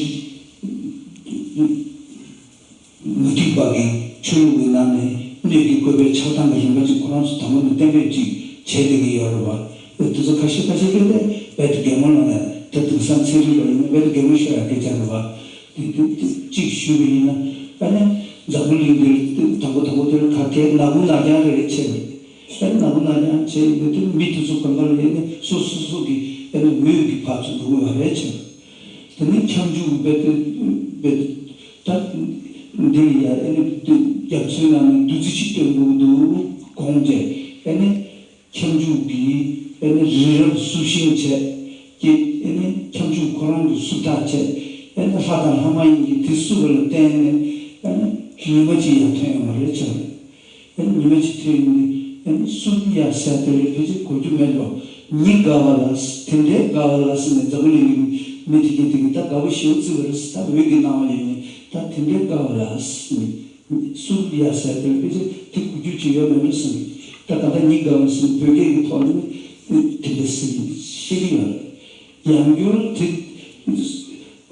མུ་སྟེགས་པ་གི་ཆོས་ལུགས་ཀྱི་ནང་ནས་སྣོད་ཀྱི་བཀོད་པའི་ཆགས་སྡང་གི་རིམ་པ་ཅིག་ཁོ་རང་ཚོ་དང་པོ་ནས་གཏན་འབེབས་ཅིག་བྱས་བསྡད་ཀྱི་ཡོད་རེད་བ། དེ་ཚོ་ཁ་ཤས་ཁ་ཤས་ཀྱིས་ནི་རྦད་དེ་གད་མོ་ལངས་ནས། དེ་དེང་སང་ཚན་རིག་པ་ཡིན་ན་རྦད་དེ་གད་མོ་ཤོར་ཡ་སྐད་ཆ་རེད་བ། དེ་དེ་དེ་གཅིག་ཞུས་པ་ཡིན་ན། ཨ་ནི་འཛམ་བུ་གླིང་འདིར་དང་པོ་དང་པོ་དེར་ག་གེ་ནག་ཁུང་ནག་རྐྱང་རེ་རེ་བྱས་པ་རེད། ཨ་ནི་ནག་ཁུང་ནག་རྐྱང་བྱས་ཡོད་དུས་མི་དེ་ཚོ་གང་ག་ལ་ཡོད་ནི་སོ་སོ་སོ་གི་ཨ་ནི་འོད་ཀྱི་ཕར་ཚུར་འགྲོ་དགོས་པ་རེད་བྱས། དེ་ནས་ཁྱབ་འཇུག་རྦད་དེ་རྦད་དེ་ད་འདི་ཡ་ཨ་ནི་རྒྱ་མཚོའི་ནང་ནས་བདུད་རྩི་ཅིག་བཏོན་དགོས་འདུག་དགོངས་བྱས། ཨ་ནི་ཁྱབ་འཇུག་གིས་ཨ་ནི་རི་རབ་བསུབས་ཤིང་བྱས་ཀྱི། ཨ་ནི་ཁྱབ་འཇུག་ཁོ་རང་གིས་བསུབ་ཐག་བྱས། ཨ་ནི་ལྷ་དང་ལྷ་མ་ཡིན་གྱིས་དེ་བསུབས་པ་ལ་བརྟེན་ནས་ཨ་ནི་ཉི་མ་གཅིག་ཡང་ཐོན་ཡོང་བ་རེད་བྱས། ཨ་ནི་ཉི་མ་གཅིག་ཐོན་ཡོང་ནས་ཨ་ནི་བསུབས་ཡ་ཟེར་དེ་ལ་ཕལ་ཆེར་གོ་རྒྱུ་མེད་འགྲོ། ཉི་དགའ་བ་ལ། དེ་འདྲའི་དགའ་བ་ལ་ཟེར་ནས་འཛམ་བུ་གླིང་གི་མི་དེ་གིས་དེ་གིས་ད་དགའ་པོ་ཞེ་པོ་བརྩི་བ་རེད་ཟེར། ད་འོད་ཀྱི་སྣང་བ་ཡོད་ནས་ད་དེ་འདྲའི་དགའ་བ་ལ་ཟེར་ནས། བསུབས་ཡ་ཟེར་དེ་ལ་ཕལ་ཆེར་དེ་གོ་རྒྱུ་ཅིག་ཡོད་མེད་འགྲོ་བསམ་གི། ད་ད་ལྟ་ཉི་དགའ་བ་ཟེར་ནས་བོད་སྐད་ཀྱི་ཐོག་ནས་དེ་འདྲ་ཟེར་ཤེས་ཀྱི་ཡོད་རེད། ཡང་བསྐྱར་དེ་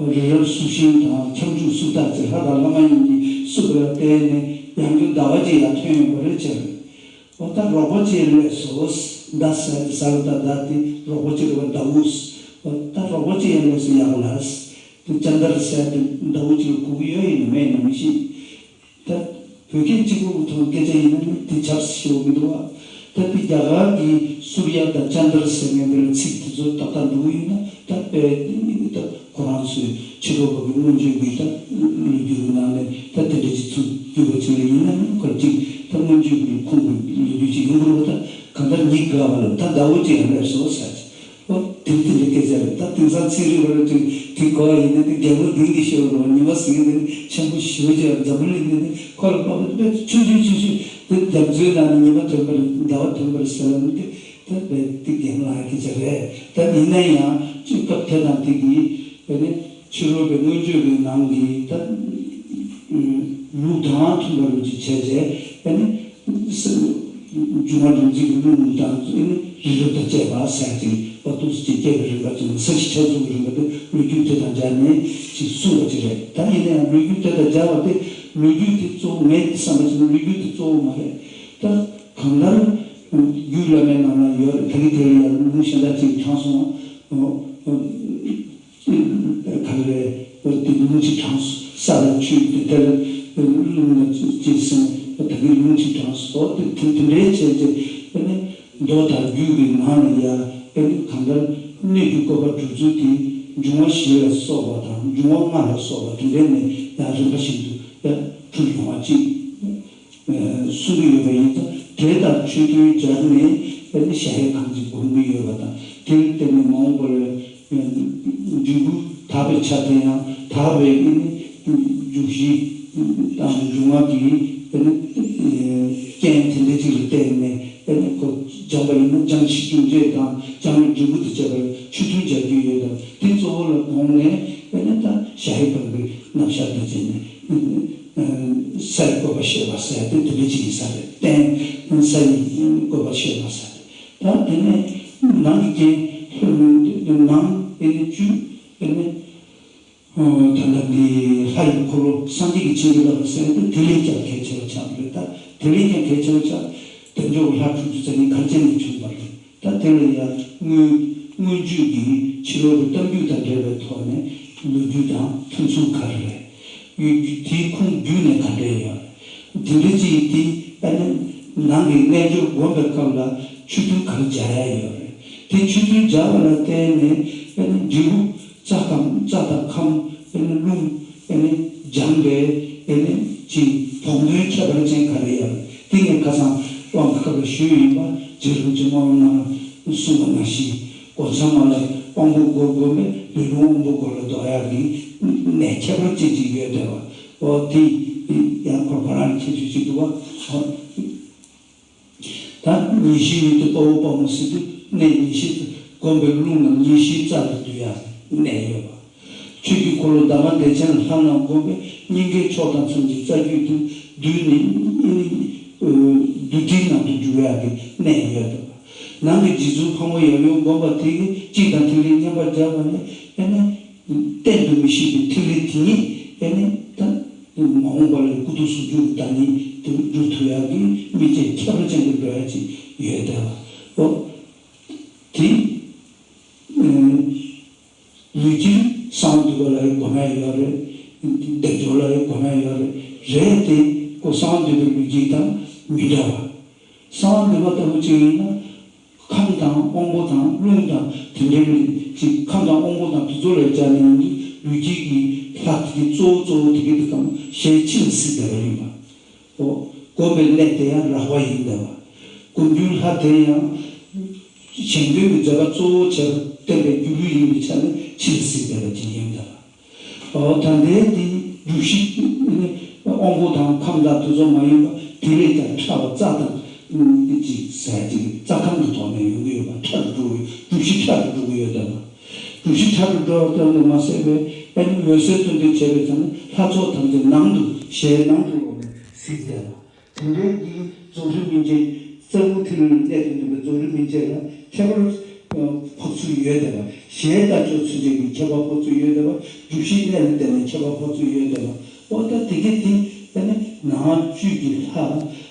རི་རབ་བསུབས་ཤིང་དང་ཁྱབ་འཇུག་བསུབས་ཐག་བཅད། ལྷ་དང་ལྷ་མ་ཡིན་གྱིས་བསུབས་པ་ལ་བརྟེན་ནས་ཡང་བསྐྱར་ཟླ་བ་གཅིག་ཡང་ཐོན་ཡོང་བ་རེད་བྱས། འོ་ད་རོགས་པ་གཅིག་སླེབས་སོང་། མདའ་ཟེར་དེ་ཟ་ལ་ད་མདའ་དེ་རོགས་པ་གཅིག་རེད་བ། མདའ་དབུགས། འོ་ད་རོགས་པ་གཅིག་ཡང་སླེབས་སོང་། ཡག་ལ། དེ་ཅན་དར་ཟེར་དེ་མདའ་དབུགས་གཅིག་ལ་གོ་གི་ཡོད་ཡིན་ན་མེད་ཡིན་ན་མི་ཤེས། ད་བོད་སྐད་གཅིག་པོ་གི་ཐོག་སྐད་ཆ་ཡིན་ན་ནི་དེ་ཆབ་སྲིད་ཤེས་པོ་མི་འདུག་བ། ད་དེ་རྒྱ་གར་གྱི་སུར་ཡ་དང་ཅན་དར་ཟེར་མཁན་དེ་ལ་ཚིག་དེ་ཚོ་ཏག་ཏག་འགྲོ་གི་ཡོད་ན། ད་དཔེ་ད་ཁོ་རང་ཚོའི་ཕྱི་རོལ་པ་གི་སྔོན་བརྗོད་ཀྱི་ད་ལོ་རྒྱུས་ཀྱི་ནང་ནས་ད་དེ་འདྲ་ཅིག་ཚུར་བརྒྱུད་པ་ཅིག་ལ་ཡིན་ན་ནི་ཁོ་གཅིག་ད་སྔོན་བརྗོད་ཀྱི་ཁུངས་ཀྱི་ལོ་རྒྱུས་ཅིག་ཡོང་གི་རེད་བ། ད་གང་ལྟར་ཉི་དགའ་བ་ལ་ད་ཟླ་བོ་གཅིག་ཡང་སླེབས་སོང་ཟེར། ཨོ། དེ་དེ་འདྲ་སྐད་ཆ་རེད། ད་དེང་སང་ཚན་རིག་པ་རེ་ཚོས་དེ་གོ་བ་ཡིན་ན་དེ་རྒྱལ་པོ་འདི་འདི་ཤོར་རོགས། ཉི་མ་ཟེར་མཁན་དེ་ནི་ཆེན་པོ་ཞེ་པོ་ཅིག་ཡང་འཛམ་བུ་གླིང་འདི་ནི་ཁོ་ལ་དཔག་པ་དཔེ་ཆུང་ཆུང་ཆུང་ཆུང་། དེ་རྒྱ་མཚོའི་ནང་ནས་ཉི་མ་ཐོན་པར་ཟླ་བ་ཐོན་པར་ཟེར་བ་ནི་དེ་དེ་དཔེ་དེ་རྒན་ལགས་སྐད་ཆ་རེད། ད་ཡིན་ན་ཡང་སྤྱི་སྐབས་དེ་དང་དེ་གི་དཔེ་ནི་ཕྱི་རོལ་པའི་སྔོན་བརྗོད་ཀྱི་ནང་གི་ད་ལུགས་དང་མཐུན་པ་རུ་ཅིག་བྱས་རྗེས་དཔེ་ནི། འབྱུང་བ་རིག་འཛིན་གྱི་རླུང་དང་རི་རབ་དང་བཅས་པ་ཟེར་ཅིག་པ་ཏོག་ཙམ་ཅིག་སྐྱེ་བའི་རིམ་པ་ཅིག་ས་གཞི་ཆགས་ཚུལ་གྱི་རིམ་པ་དེ་ལོ་རྒྱུས་དེ་དང་སྦྱར་ནས་ཅིག་གསུངས་པ་ཅིག་རེད། ད་ཡིན་ན་ཡང་ལོ་རྒྱུས་དེ་དང་སྦྱར་བ་དེ་ལོ་རྒྱུས་དེ་གཙོ་བོ་ངས་བསམ་པ་ཅིག་ལོ་རྒྱུས་དེ་གཙོ་བོ་མ་རེད། ད་གང་ལྟར་རྒྱུད་བླ་མའི་ནང་ན་ཡོད་རེད། ད་གི་དེ་ལ་ཡང་ལུང་གཞན་དག་ཅིག་དྲངས་སོང་། ག་རེ་རེད། དེ་ལུང་གཅིག་དྲངས་སོང་། ས་དང་ཆུ་དེ་ལྟར་ལུང་ལ་ཅི་ཟེར་ད་གིན་ལུང་གཅིག་དྲངས་སོང་། དེ་དེ་འདྲའི་བྱས་རྗེས་ཨ་ནི་མདོ་དང་རྒྱུད་ཀྱི་ནང་ལ་ཡང་ཨ་ནི་གང་ལྟར་སྣོད་ཀྱི་བཀོད་པ་སྒྲུབ་ཚུལ་དེ་འབྱུང་བ་བཞི་ལ་སོགས་པ་དང་འབྱུང་བ་ལྔ་ལ་སོགས་པ་དེ་འདྲའི་ནས་ཡང་རིམ་པ་བཞིན་དུ་ཡང་གྲུབ་ཡོང་བ་ཅིག་གསུང་གི་ཡོད་པ་ཡིན་ཙང་། དེ་དང་ཆོས་མཐུན་སྦྱར་ནས་ཨ་ནི་གཞལ་ཡས་ཁང་ཅིག་སྒོམ་གྱི་ཡོད་པ་དང་། དེར་བརྟེན་ནས་མ་འོངས་པ་ལ་འབྲས་བུ་ དག་པའི་ཆ་དེ་ཡང་དག་པའི་ཨེ་ནི་འཇུག་གཞི་དང་འཇུག་ངོགས་ཀྱི་ཨེ་ནི་རྐྱེན་དེ་འདྲ་ཅིག་ལ་བརྟེན་ནས་ཨེ་ནི་ཁོ་སྦྱངས་པ་ཡིན་ན་སྦྱང་གཞི་སྦྱོང་བྱེད་དང་སྦྱང་བའི་འབྲས་བུ་དང་བཅས་པར་ཆོས་མཐུན་སྦྱར་རྒྱུ་ཡོད་དམ། དེ་གཙོ་བོ་ལ་དགོངས་ནས་ཨེ་ནི་ད་ཞྭ་ཡི་བང་གི་རྣམ་གཞག་དང་བཅས་ནས་ས་ཡི་བཀོད་པ་བཤད་པ་ཟེར་ཏེ་དེ་འདྲ་ཅིག་ཡིན་ས་རེད། རྟེན་ས་ཡི་བཀོད་པ་བཤད་པ་ཟེར་ཏེ། ད་དེ་ནས་ནང་གི་རྐྱེན་ནང་ཨེ་ནི་བཅུ་ཨེ་ནི། ད་ལྟ་འདི་ལྷ་ཡི་འཁོར་ལོ་སངས་རྒྱས་ཀྱི་བྱིན་གྱིས་བརླབས་པ་ཟེར་ཏེ་དེ་ལས་ཀྱང་གལ་ཆེ་བ་ཆགས་པ་རེད། ད་དེ་ལས་ཀྱང་གལ་ཆེ་བ་ཆགས། དལ་འབྱོར་ལྷ་དྲུག་ཅུ་རྩ་གཉིས་ག་རེ་བྱས་ནས་བྱུང་བ་རེད། ད་དེ་ལ་ཡང་སྔོན་སྔོན་བརྗོད་ཀྱི་ཕྱི་རོལ་གྱི་གཏམ་རྒྱུད་དང་འབྲེལ་བའི་ཐོག་ནས་ལོ་རྒྱུས་དང་མཐུན་ཚུལ་ག་རེ་རེད། ཡུལ་རྒྱུད་དེའི་ཁུངས་བརྒྱུད་ནས་ག་འདྲས་ཡོད། འདི་འདྲ་ཅིག་དེ་ཨ་ནི་ནང་གི་རྣལ་འབྱོར་སྒོམ་པའི་སྐབས་ལ་ཆོས་མཐུན་ག་རེ་སྦྱར་ཡ་ཡོད་རེད། དེ་ཆོས་མཐུན་སྦྱར་བ་ལ་བརྟེན་ནས་ཨ་ནི་འབྲས་བུ་རྩ་དང་རྩ་དང་ཁམས་ཨེ་ནི་རླུང་ཨེ་ནི་སྦྱངས་པའི་ཨེ་ནི་ཅིག་བོགས་འདོན་ཁྱད་པར་ཅན་ག་རེ་ཡོད། དེ་ངས་ཁ་སང་དབང་གི་སྐབས་ལ་ཞུས་ཡིན་པ། རྗེ་རིན་པོ་ཆེ་སྨོན་ལམ་རྣམས་གསུངས་པ་ནང་བཞིན་སྒོ་མཚམས་མ་ལ་དབང་པོ་སྒོར་བསྒོམས་པས་ལུས་རླུང་དབང་པོ་སྒོ་ལ་ལྡོག་ཡག་གི་གནད་ཁྱད་པར་ཅན་ཅིག་ཡོད་བསྡད་པ། འོ་དེ་ཡང་ཁོ་ཁོ་རང་གི་ཁྱད་ཆོས་ཅིག་འདུག་བ། ད་ཉེར་ཞིའི་ཡུལ་དུ་དཔའ་བོ་དཔའ་མོ་ཟེར་དུས་གནས་ཉེར་ཞི་སྒོམ་པའི་རླུང་རྣམས་ཉེར་ཞིའི་རྩ་ལ་འདུ་ཡག་གནད་ཡོད་པ། ཆོས་ཀྱི་འཁོར་ལོ་འདབ་མ་བདེ་ཆེན་ལ་ལྷ་རྣམས་བསྒོམས་པས་སྙིང་གའི་ཕྱོགས་དང་མཚམས་ཀྱི་རྩ་རྒྱུད་དུ་བསྡུས་ནས་ཨེ་ནི་བདུད་སྡེའི་ནང་དུ་འཇུག་ཡག་གི་གནད་ཡོད་པ། ནང་གི་རྗེ་བཙུན་ཕག་མོ་ཡབ་ཡུམ་བསྒོམས་པ་དེ་གིས་གཅིག་དང་ཐིག་ལེ་མཉམ་པར་སྦྱར་བ་ནི་ཨེ་ནི། གཏན་དུ་མི་བཞེད་པའི་ཐིག་ལེ་དེ་ཉིད་ཨེ་ནི་ད་མ་འོངས་པ་ལ་སྐུ་གདུང་ཟུང་འཇུག་གི་བདག་ཉིད་དུ་འགྱུར་ཐུབ་ཡག་གི་དམིགས་བཅས་ཁྱད་པར་ཅན་གྱི་འགྲོ་ཡག་ཅིག་ཡོད་བསྡད་པ། འོ་དེ་ལུས་དཀྱིལ་གསང་བ་འདུས་པ་ལ་ཡང་སྒོམ་ཡག་ཡོད་རེད། དལ་འབྱོར་ལ་ཡང་སྒོམ་ཡག་ཡོད་རེད། རེད་དེ་ཁོ་གསང་བ་འདུས་པའི་ལུས་དཀྱིལ་དང་མི་འདྲ་བ། གསང་བ་འདུས་པ་ལྟ་བུ་ཅིག་ཡིན་ན། ཁམས་དང་དབང་པོ་དང་རླུང་དང་དེ་འདྲའི་ཅིག་ཁམས་དང་དབང་པོ་དང་དེ་ཚོ་ལ་སྦྱར་ནས་ཡིན་དུས་ལུས་དཀྱིལ་གྱི་ལྷ་དེ་གི་གཙོ་བོ་གཙོ་བོ་དེ་གི་དེ་གམ་ཞལ་ཕྱི་ལ་གཟིགས་བསྡད་པ་ཡིན་པ། འོ་སྒོམ་པའི་གནས་དེ་ཡང་རགས་པ་ཡིན་བསྡད་པ། སྒོམ་རྒྱུའི་ལྷ་དེ་ཡང་གཞན་དོན་གྱི་མཛད་པ་གཙོ་བོ་བྱས་པ་བསྟན་པའི་སྒྱུ་ལུས་ཡིན་པའི་ཆ་ནས་ཕྱི་ལ་གཟིགས་བསྡད་པ་ཅིག་ཡིན་བསྡད་པ། འོ་ད་ལྟའི་འདི་སྒྲུབ་གཞི་ནི་དབང་པོ་དང་ཁམས་དང་དེ་ཚོ་མ་ཡིན་པ་དེ་ལས་ཀྱང་ཕྲ་བ་རྩ་དང་ཅིག་ཟེར་ཅིག་རྩ་ཁམས་ཀྱི་ཐོག་ནས་ཡོང་གི་ཡོད་པ། ཕྲ་རུ་འགྲོ་གི་ཡོད། སྒྲུབ་གཞི་ཕྲ་རུ་འགྲོ་གི་ཡོད་དམ། སྒྲུབ་གཞི་ཕྲ་རུ་འགྲོ་བ་ཙམ་དུ་མ་ཟད་པའི་ཨ་ནི་འོད་གསལ་མཚོན་དོན་བྱས་པའི་ཚེ་ན་ལྷ་ཚོགས་ཐམས་ཅད་ནང་དུ་ཞལ་ནང་དུ་ལོག་ནས་གཟིགས་བསྡད་པ། དེ་འདྲའི་གི་རྫོགས་རིམ་སྨིན་བྱེད་རྩ་བུ་ཐིག་ལེ་ལ་གནས་དུ་འདུག་པའི་རྫོགས་རིམ་སྨིན་བྱེད་ལ་ཁྱད་པར་འཕགས་ཚུལ་ཡོད་བསྡད་པ། ཞལ་དང་ཕྱོགས་ཚུན་ཆད་ཀྱི་ཁྱད་པར་འཕགས་ཚུལ་ཡོད་བསྡད་པ། སྒྲུབ་གཞིའི་གནས་ལ་བརྟེན་ནས་ཁྱད་པར་འཕགས་ཚུལ་ཡོད་བསྡད་པ། འོ་ད་དེ་གས་དེ་ཨ་ནི་ནང་བཅུད་ཀྱི་ལྷ་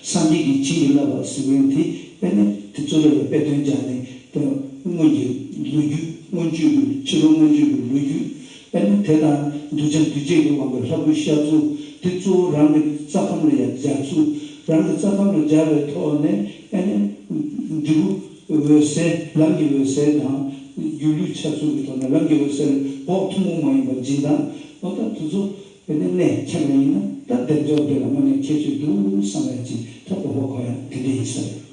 སངས་རྒྱས་ཀྱི་བྱིན་གྱིས་བརླབས་པ་ཟེར་བའི་དེ་ཨ་ནི་དེ་ཚོ་ལ་དཔེ་དོན་སྦྱར་ནས་དེ་སྔོན་གྱི་ལོ་རྒྱུས་སྔོན་བརྗོད་ཀྱི་ཕྱི་ལོ་སྔོན་བརྗོད་ཀྱི་ལོ་རྒྱུས། ཨ་ནི་དེ་དང་གདུལ་བྱ་འདུལ་བྱེད་ཀྱི་དབང་པོའི་ལྷ་སྐུ་ཤར་ཚུལ་དེ་གཙོ་བོ་རང་གི་རྩ་ཁམས་ལ་ཡང་སྦྱར་ཚུལ། རང་གི་རྩ་ཁམས་ལ་སྦྱར་བའི་ཐོག་ནས་ཨ་ནི་འབྲས་བུ་འོད་གསལ་ལམ་གྱི་འོད་གསལ་དང་སྒྱུ་ལུས་འཆར་ཚུལ་གྱི་ཐོག་ནས་ལམ་གྱི་འོད་གསལ་ལ་བོགས་ཐུན་མོང་མ་ཡིན་པ་སྦྱིན་སྟངས། འོ་ད་དེ་ཚོ་ཨ་ནི་གནད་ཁྱེར་བ་ཡིན་ན་ད་དལ་འབྱོར་དེ་ལ་དངོས་གནས་ཁྱད་ཆོས་འདུག་བསམ་ཡ་ཅིག་ད་གོ་བ་གོ་ཡ་དེ་འདྲ་ཡིན་ས་རེད།